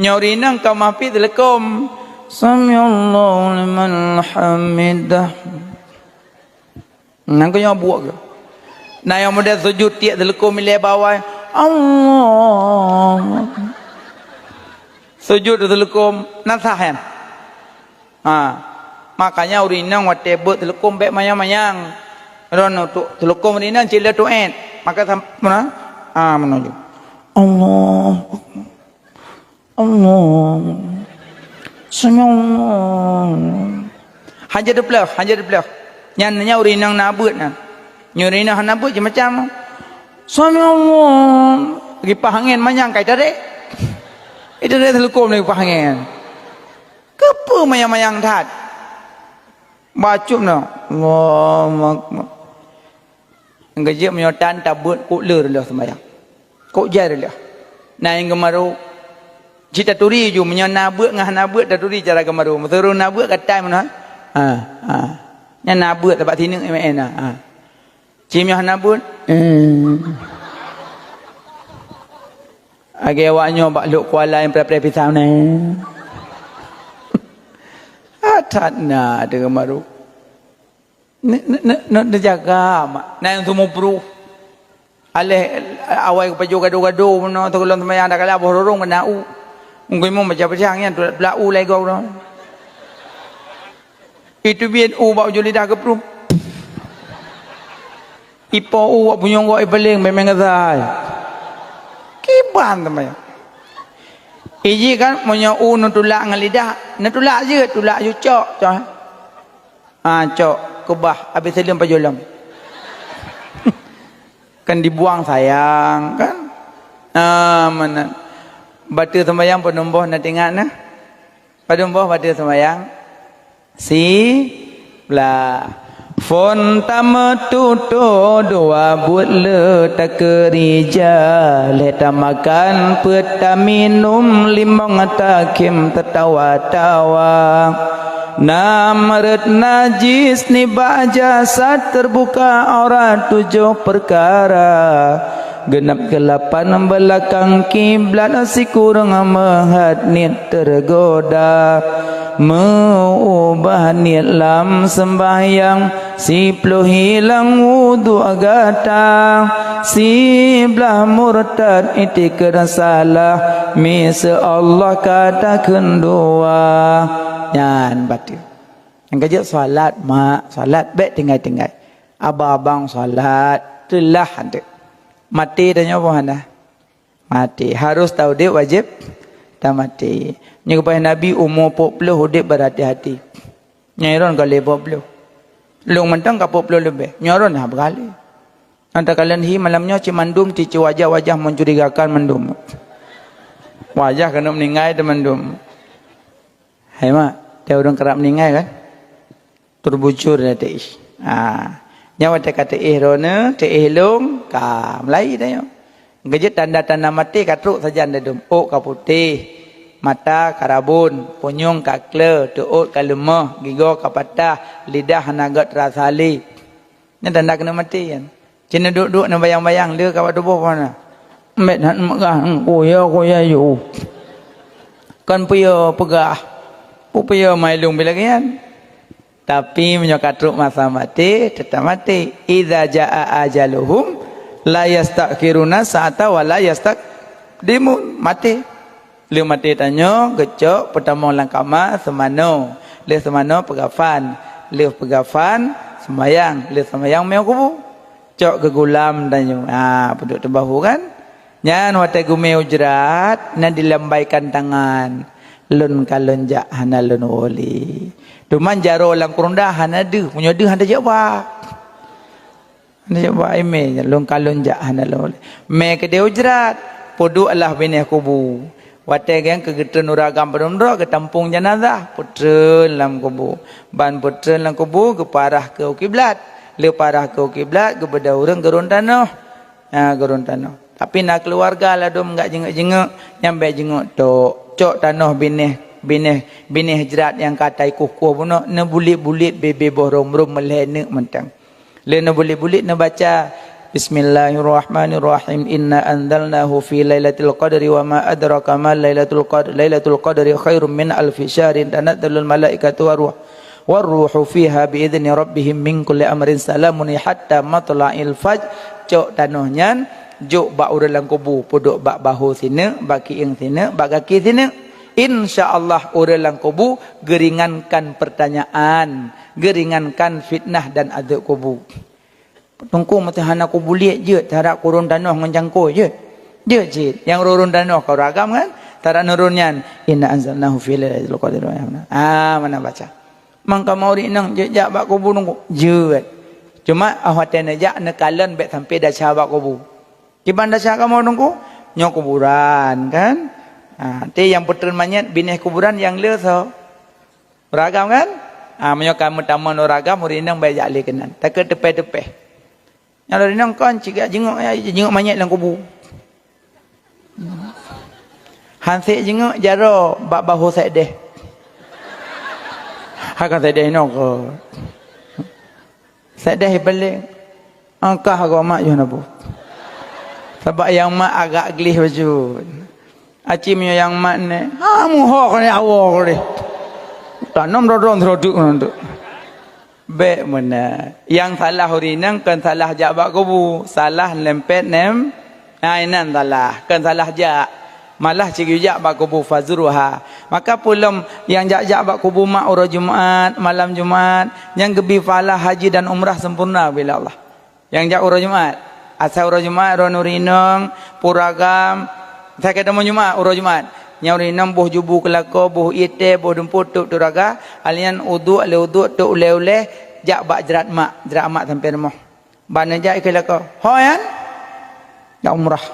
Nyoe ureueng inong ka mampir teuleukom. Samiallahu liman hamidah. Nang keu nyoe buet keu. Na nyang model sujud tiek teuleukom ilée bawai. Allah. Sujud teuleukom, na sah nyan. Ha. Makanya ureueng inong watée beuet teuleukom bék manyang-manyang. Ron untuk teuleukom ureueng inong cit le tuet. Maka sam-, mana? Ha, menuju. Allah. Allah. Samiallah. Hana teupleuh, hana teupleuh. Nyan, nyan ureueng inong na beuet nyan. Nyoe ureueng inong hana beuet je macam. Samiallah. Kipaih angén manyang kai tarek. Itarek teuleukom lé kipaih angén. Keupeue manyang-manyang that? Bacut na. Allahu Akbar. Nyang keujeuet meunyoe tan tabeuet kok le reuloh seumayang. Kok jai reuloh. Na nyang geumaru. Cit taturi ju, meunyoe na beuet ngon hana beuet taturi cara geumaru. Meusureueng na beuet ka tan meunan. Ha, ha. Nyan na beuet sabab sineuk M N na. Ha. Cit meunyoe hana beuet. Eh. Lagée awak nyoe bak Lhokseumawe nyang preh-preh pisang nyoe. Ah, that na teuh geumaru. Ne-, ne-, ne-, ne-, neujaga mak. Na nyang seumeubeuet. Aléh awai geupajoh gado-gado meunoe teuh gohlom seumayang, dak kala boh rurung keunan u. Mungken meubaca-baca nyan tulak-tulak u lagée gob nyoe. Iteubiet u bak ujong lidah geupruh. Ipo u bak punyueng gob ipaleng memeng ngeusai. Kiban teuma. Iji kan meunyoe u neutulak ngon lidah, neutulak jeuet, tulak ju cok, cok. Ah, cok, keubah, habéh seuleuem pajoh lom. Kan dibuang sayang, kan? Ah, mana? Bateue seumayang padum boh na teuingat na? Padum boh bateue seumayang? Siblah. Phon tameututoe dua buet le takeurija, lhée tamakan peuet taminum limong takhém tatawa-tawa. Nam rot najis nibak jasad, teubuka aurat tujoh peukara. Geunab keulapan beulakang kiblat, sikureueng meuhat niet teugoda. Meuubah niet lam seumbahyang, siploh hilang wudhu gata. Siblah murtad itikeuet salah, miseue Allah ka takheun dua. Nyan bateue. Nyang keujeuet salat, mak, salat bék tinggai-tinggai. Abang-abang salat, teulah hanteuk. Maté tanyoe boh hana? Maté. Harus taudeb wajéb tamaté. Nyoe geupaih Nabi umu peuet ploh udeb beurhati-hati. Nyoe ron ka lhée peuet ploh. Lôn mantong ka peuet ploh leubeh. Nyoe ron hah beugalée. Nyang takalon hi malam nyoe cit mandum cit wajah-wajah mencurigakan mandum. Wajah keuneuk meuninggai teumandum. Hai mak, teuh ureuëng karab meuninggai kan? Terbujur dah teuih. Ha. Nyan watée ka teuih droeneuh, teuih lôn, ka meulai tanyoe. Geujeuet tanda-tanda maté ka trok sajan dadum. Ôk ka putéh, mata ka rabon, punyueng ka kleu, teuôt ka leumoh, gigoe ka patah, lidah hana göt rasa lé. Nyan tanda keuneuk maté nyan. Cit neuduek-duek neubayang-bayang lé ka bak tuboh pohna. Mét that meugah, kuya-kuya yôh. Kon peue peugah. Peue peue mai lôn bilagéan. Tapi meunyoe ka trok masa maté, teutap maté. Idza jaa ajaluhum la yastakhiruna sa'ata wa la yastaqdimun. Maté. Lheueh maté tanyoe geucok peutamong lam kama seumanoe, lheueh seumanoe peugafan, lheueh peugafan seumayang, lheueh seumayang meu kubu. Cok geugulam tanyoe. Ha, peuduek teubahu kan? Nyan watée geumé ujrat, na dilambaikan tangan. Lôn ka lôn jak hana lôn woe lé. Teuma jaroe lam keureunda hana deuh, meunyoe deuh hana jak ba. Nyoe bak imé nyan, lôn ka lôn jak hana lôn. Mé keudeh ujrat, peuduek lah binéh kubu. Watée geng keu geutreun ureuëng agam padum droe geutampong janazah, peutreun lam kubu. Ban peutreun lam kubu geuparah keu kiblat. Lheueh parah keu kiblat geubeudôh ureuëng geurôn tanoh. Ha, geurôn tanoh. Tapi na keuluwarga ladôm gak jingeuek-jingeuek, nyan bék jingeuek tok. Cok tanoh binéh binéh, binéh jrat nyang ka taikueh-kueh bunoe, neubulet-bulet bibée boh rom-rom meulhée neuk mantong. Lé neubulet-bulet neubaca, "Bismillahirrahmanirrahim. Inna anzalnahu fi lailatul qadri wa ma adraka ma lailatul qadr. Lailatul qadri khairum min alfi syahrin. Tanazzalul malaikatu war ruh, war ruhu fiha bi idzni rabbihim min kulli amrin salamun hatta matla'il fajr." Cok tanoh nyan, jok bak ureuëng lam kubu, peuduek bak bahô sineuk, bak kiéng sineuk, bak gaki sineuk. Insya Allah ureuëng lam kubu geuringankan pertanyaan, geuringankan fitnah dan azab kubu. Teungku, meuteuhana kubu liek jeuet, tarak kurun tanoh ngon cangkôi jeuet. Jeuet cit. Nyang rurun tanoh ka uragam kan? Tarak nurun nyan, "Inna anzalnahu fi lailatul qadri." Ah, mana baca? Mangka meurit inong jeuet jak bak kubu teungku. Jeuet. Cuma ah watée neujak neukalon bék sampai desya bak kubu. Kiban desya kamoe teungku? Nyoe kuburan kan? Ha, ti nyang peutreun manyét binéh kuburan nyang le soe? Ureuëng agam kan? Ha, meunyoe ka meutamong ureuëng agam, ureuëng inong bèk jak lé keunan. Takot teupèh-teupèh. Nyang ureuëng inong kon cigak jingok, ya, jingok manyét lam kubu. Hansek jingok jaroe bak bahô Saideh. Hai ka Saideh inong ko. Saideh ibaleng. Angkah agak mak yoh nabu. Sabab nyang mak agak gleh bacut. Aci meunyoe nyang mat nè, ha, muho keuneuk awoe keuh. Tanom dodong seudok ngon tu. Bèk meunan. Nyang salah ureuëng inong kon salah jak bak kubu, salah nempet nem. Nah, inan salah, kon salah jak. Malah cit geujak bak kubu fazuruha. Maka peulom nyang jak-jak bak kubu mak uroe Jumat, malam Jumat, nyang geubi pahala haji dan umrah sempurna bila Allah. Nyang jak uroe Jumat. Asai uroe Jumat, droeneuh ureuëng inong, puragam. Asai ka tamong Jumat, uroe Jumat. Nyang ureuëng inong boh jubu keulako, boh ié teh, boh dumpôt, tôb turaga. Alian uduk, lé uduk, tôb ulèe-ulèe, jak bak jrat mak, jrat mak sampai rumoh. Ban neujak ikeu lako. Ho nyan? Jak umrah.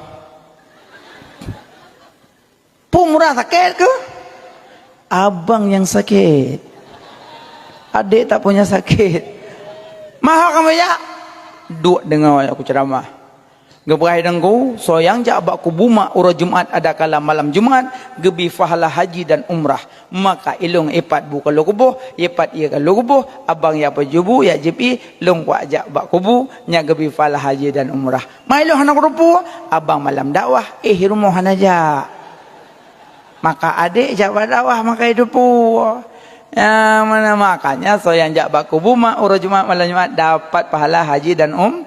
Peue murah sakét keuh? Abang nyang sakét. Adék tak punya sakét. Maha kamoe jak? Duek deungoe aku ceuramah. Geupeugah teungku, soe nyang jak bak kubu mak uroe Jumat adakala malam Jumat, geubi pahala haji dan umrah. Maka ilôn ipat bu ka lôn kuboh, ipat ié ka lôn kuboh, abang ya pajubu, ya jieb ié, lôn kuat jak bak kubu, nyan geubi pahala haji dan umrah. Mai lôn hana kuteupeu, abang malam dakwah, éh rumoh hana jak. Maka adék jak bak dakwah, maka itupu. Ya, mana makanya soe nyang jak bak kubu mak uroe Jumat malam Jumat dapat pahala haji dan um,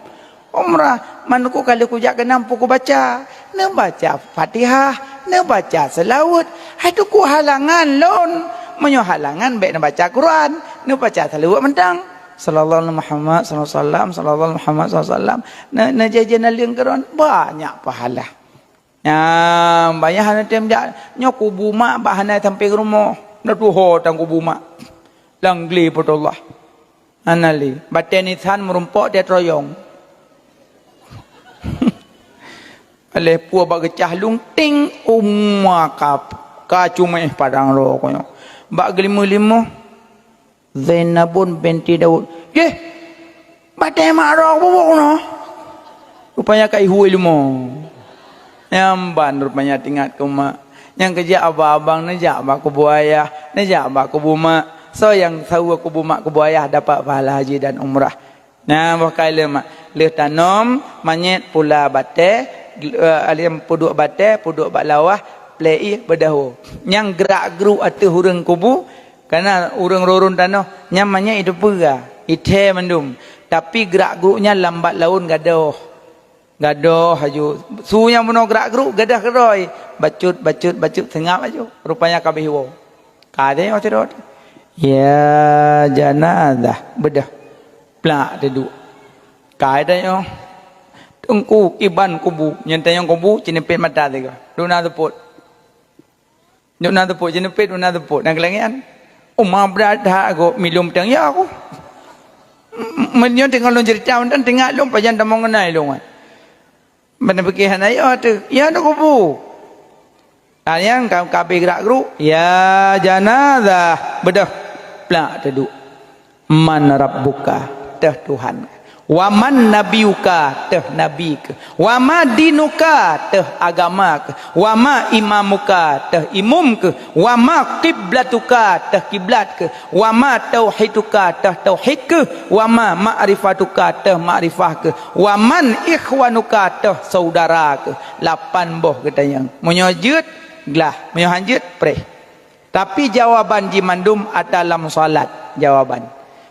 umrah. Man ku kali kujak keunan peue kubaca? Neubaca Fatihah, neubaca seulaweuet. Hai teungku halangan lôn. Meunyoe halangan bèk neubaca Quran, neubaca seulaweuet mantong. Sallallahu alaihi Muhammad sallallahu alaihi wasallam, sallallahu alaihi Muhammad sallallahu alaihi wasallam. Ne-, neujeh-jeh naleueng keu droen, banyak pahala. Nyan, banyak hana tem jak. Nyoe kubu mak bak hana sampai rumoh. Dah tuho tan kubu mak. Lam glé Baitullah. Hana lé. Batèe nisan meurumpok tiep troyong. Aléh peue bak geucah lung ting, uma ka, ka cuméh padang droe keunoe. Bak geulimuh-limuh, Zainabun binti Daud. Yeh, batèe mak droe bubuk noh. Rupanya ka ihue leumo. Nyang ban rupanya teuingat keu mak. Nyang keujak abang-abang neujak bak kubu ayah, neujak bak kubu mak. Soe nyang saweue kubu mak kubu ayah dapat pahala haji dan umrah. Nah, boh kai leuh mak. Lheueh tanom manyét pula batèe, eh, aliem peuduek batèe, peuduek bak lawah, plei ié beudahô. Nyang grak-gruk ateueh ureuëng kubu, kana ureuëng rurun tanoh, nyan manyét iteupeue, ithèe mandum. Tapi grak-gruk nyan lam bak laôn gadôh. Gadôh laju. Su nyang bunoe grak-gruk, gadôh keudroe. Bacut, bacut, bacut, seungab laju. Rupanya ka beuh iwoe. Ka deh, oh, sidroe. Ya janazah, beudôh. Plak teuduek. Ka deh, oh. Teungku, kiban kubu. Nyang tanyong kubu, cinipet mata tiga. Duna teupot. Duna teupot, cinipet, duna teupot. Dan keulangèt. Uma brat that aku, milom tang ya aku. M-, meunyoe teungoh lôn cerita, dan teuingat lôn, pajan tamong ngenai lôn. Mana pikir hana ya tu. Ya nak kubu. Tanyong ka, ka beuh grak-gruk. Ya janazah. Beudôh. Plak teuduek. Man rabbuka? Teuh Tuhan. Wa man nabiyuka, teuh nabi keuh. Wa ma dinuka, teuh agama keuh. Wa ma imamuka, teuh imum keuh. Wa ma kiblatuka, teuh kiblat keuh. Wa ma tauhiduka, teuh tauhid keuh. Wa ma ma'rifatuka, teuh makrifah keuh. Wa man ikhwanuka, teuh saudara keuh. Lapan boh geutanyoe. Meunyoe jeuet, glah. Meunyoe han jeuet, preh. Tapi jawaban jih mandum ata lam salat, jawaban.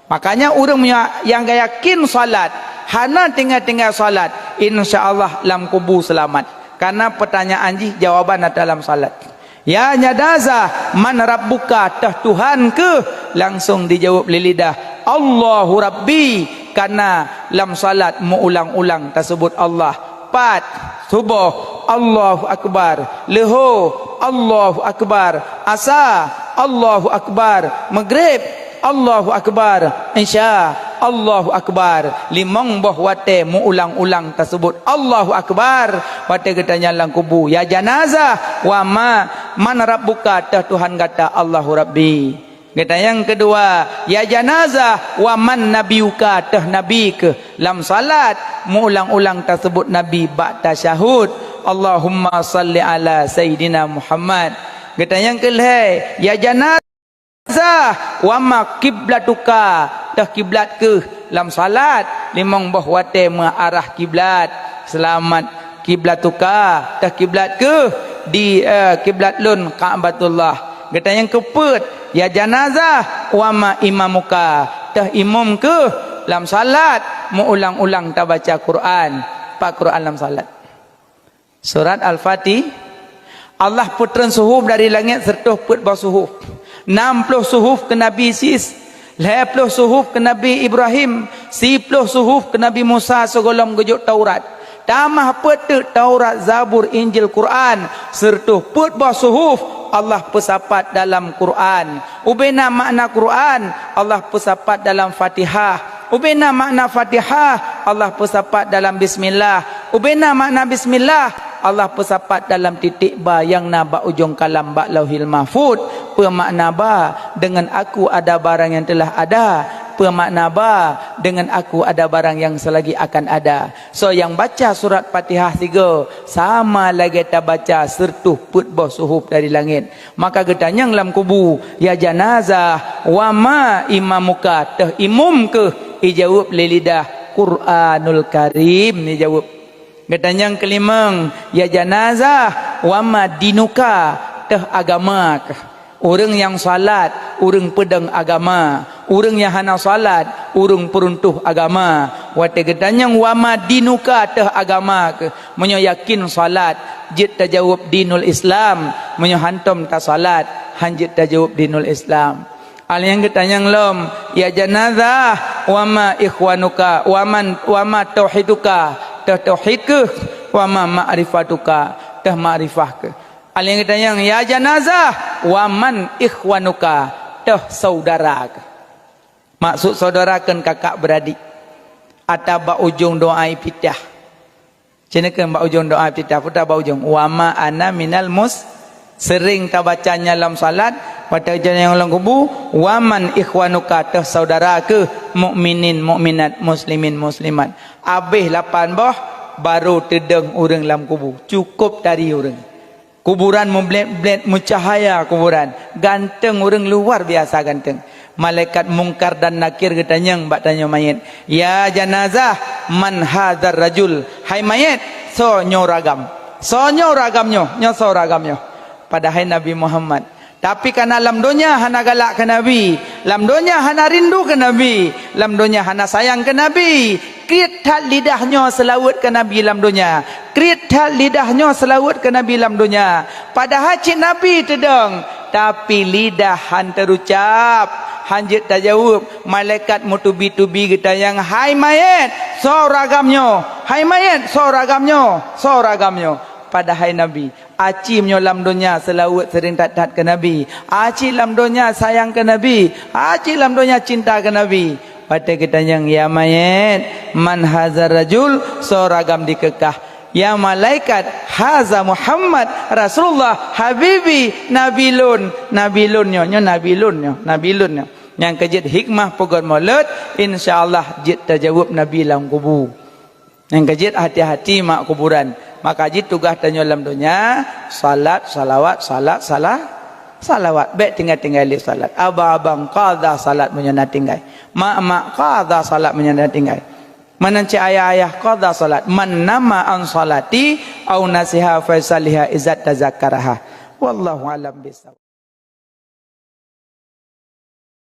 Makanya ureuëng meunyoe nyang yakin salat, hana tinggai-tinggai salat, insya Allah lam kubu seulamat. Karena pertanyaan jih jawaban ata lam salat. Ya janazah, man rabbuka, teuh Tuhan keuh? Langsung dijaweueb lé lidah, Allahu Rabbi, karena lam salat meuulang-ulang tasebut Allah. Pat, suboh, Allahu Akbar. Leuho, Allahu Akbar. Asa, Allahu Akbar. Maghrib, Allahu Akbar. Isya, Allahu Akbar. Limong boh watée meuulang-ulang tasebut Allahu Akbar. Watée geutanyong lam kubu, ya janazah, wa ma, man rabbuka, teuh Tuhan gata? Allahu Rabbi. Geutanyong keudua, ya janazah, wa man nabiyuka, teuh nabi keuh? Lam salat meuulang-ulang tasebut nabi bak tasyahud, Allahumma salli ala sayyidina Muhammad. Geutanyong keulhée, ya janazah, wa ma kiblatuka, teuh kiblat keuh? Lam salat limong boh watée meuarah kiblat, seulamat. Kiblatuka, teuh kiblat keuh? Di, eh, kiblat lôn Ka'batullah. Geutanyong keupeuet, ya janazah, wa ma imamuka, teuh imum keuh? Lam salat meuulang-ulang tabaca Quran. Pat Quran lam salat? Surat Al-Fatih. Allah peutreun suhuf dari langét, sireutoh peuet boh suhuf. Nam ploh suhuf keu Nabi Sis, lhée ploh suhuf keu Nabi Ibrahim, siploh suhuf keu Nabi Musa sigohlom geujok Taurat. Tamah peuet teuk Taurat, Zabur, Injil, Quran, sireutoh peuet boh suhuf Allah peusapat dalam Quran. Ubena makna Quran Allah peusapat dalam Fatihah. Ubena makna Fatihah Allah peusapat dalam Bismillah. Ubena makna Bismillah Allah peusapat dalam titik ba nyang na bak ujong kalam bak Lauhil Mahfud. Peue makna ba? Deungon Aku ada barang nyang teulah ada. Peue makna ba? Deungon Aku ada barang nyang seulagi akan ada. Soe nyang baca surat Fatihah sigoe, sama lagée tabaca sireutoh peuet boh suhuf dari langét. Maka geutanyong lam kubu, ya janazah, wa ma imamuka, teuh imum keuh? Ijaweueb lé lidah, Quranul Karim, ijaweueb. Geutanyong keulimong, ya janazah, wa ma dinuka, teuh agama keuh? Ureuëng nyang salat, ureuëng peudong agama. Ureuëng nyang hana salat, ureuëng peuruntoh agama. Watée geutanyong, wa ma dinuka, teuh agama keuh? Meunyoe yakin salat, jeuet tajaweueb dinul Islam. Meunyoe hantom tasalat, han jeuet tajaweueb dinul Islam. Alheuh nyan geutanyong lom, ya janazah, wa ma ikhwanuka, wa man, wa ma tauhiduka, teuh tauhid keuh? Wa ma ma'rifatuka, teuh makrifah keuh? Alheuh nyan geutanyong, ya janazah, wa man ikhwanuka, teuh saudara keuh? Maksud saudara kheun kakak beuradik, ata bak ujong doa iftitah. Cit neukheun bak ujong doa iftitah, peue bak ujong, wa ma ana minal mus-, sering tabaca nyan lam salat, watée geutanyong lam kubu, wa man ikhwanuka, teuh saudara keuh? Mukminin, mukminat, muslimin, muslimat. Abéh lapan boh, baru teudong ureuëng lam kubu. Cukôp tari ureuëng. Kuburan mublét-blét, meucahaya kuburan. Ganteng ureuëng, luar biasa ganteng. Malaikat Mungkar dan Nakir geutanyong bak tanyoe manyét, "Ya janazah, man hadzar rajul?" Hai manyét, soe nyoe ureuëng agam? Soe nyoe ureuëng agam nyoe? Nyoe soe ureuëng agam nyoe? Padahai Nabi Muhammad. Tapi kana lam donya hana galak keu Nabi, lam donya hana rindu keu Nabi, lam donya hana sayang keu Nabi. Kriet that lidah nyoe seulaweuet keu Nabi lam donya. Kriet that lidah nyoe seulaweuet keu Nabi lam donya. Padahai cit Nabi teudong, tapi lidah han teurucab, han jeuet tajaweueb. Malaikat meutubi-tubi geutanyong, "Hai manyét, soe ureuëng agam nyoe? Hai manyét, soe ureuëng agam nyoe? Soe ureuëng agam nyoe?" Padahai Nabi, aci meunyoe lam donya seulaweuet seuring that-that keu Nabi, aci lam donya sayang keu Nabi, aci lam donya cinta keu Nabi. Watée geutanyong, "Ya manyét, man hadzar rajul?" Soe ureuëng agam dikeukah, "Ya malaikat, hadza Muhammad Rasulullah habibi, nabi lôn, nabi lôn nyoe, nyoe nabi lôn nyoe, nabi lôn nyoe." Nyang keujeuet hikmah peugöt mulod, insya Allah jeuet tajaweueb Nabi lam kubu. Nyang keujeuet hati-hati mak kuburan. Maka jih tugaih tanyoe lam donya, salat, salawat, salat, salah, salawat. Bék tinggai-tinggai lé salat. Abang-abang qadha salat meunyoe na tinggai. Mak-mak qadha salat meunyoe na tinggai. Meunan cit ayah-ayah qadha salat. Man nama an salati au nasiha faisaliha izat tazakkaraha. Wallahu alam bisawab.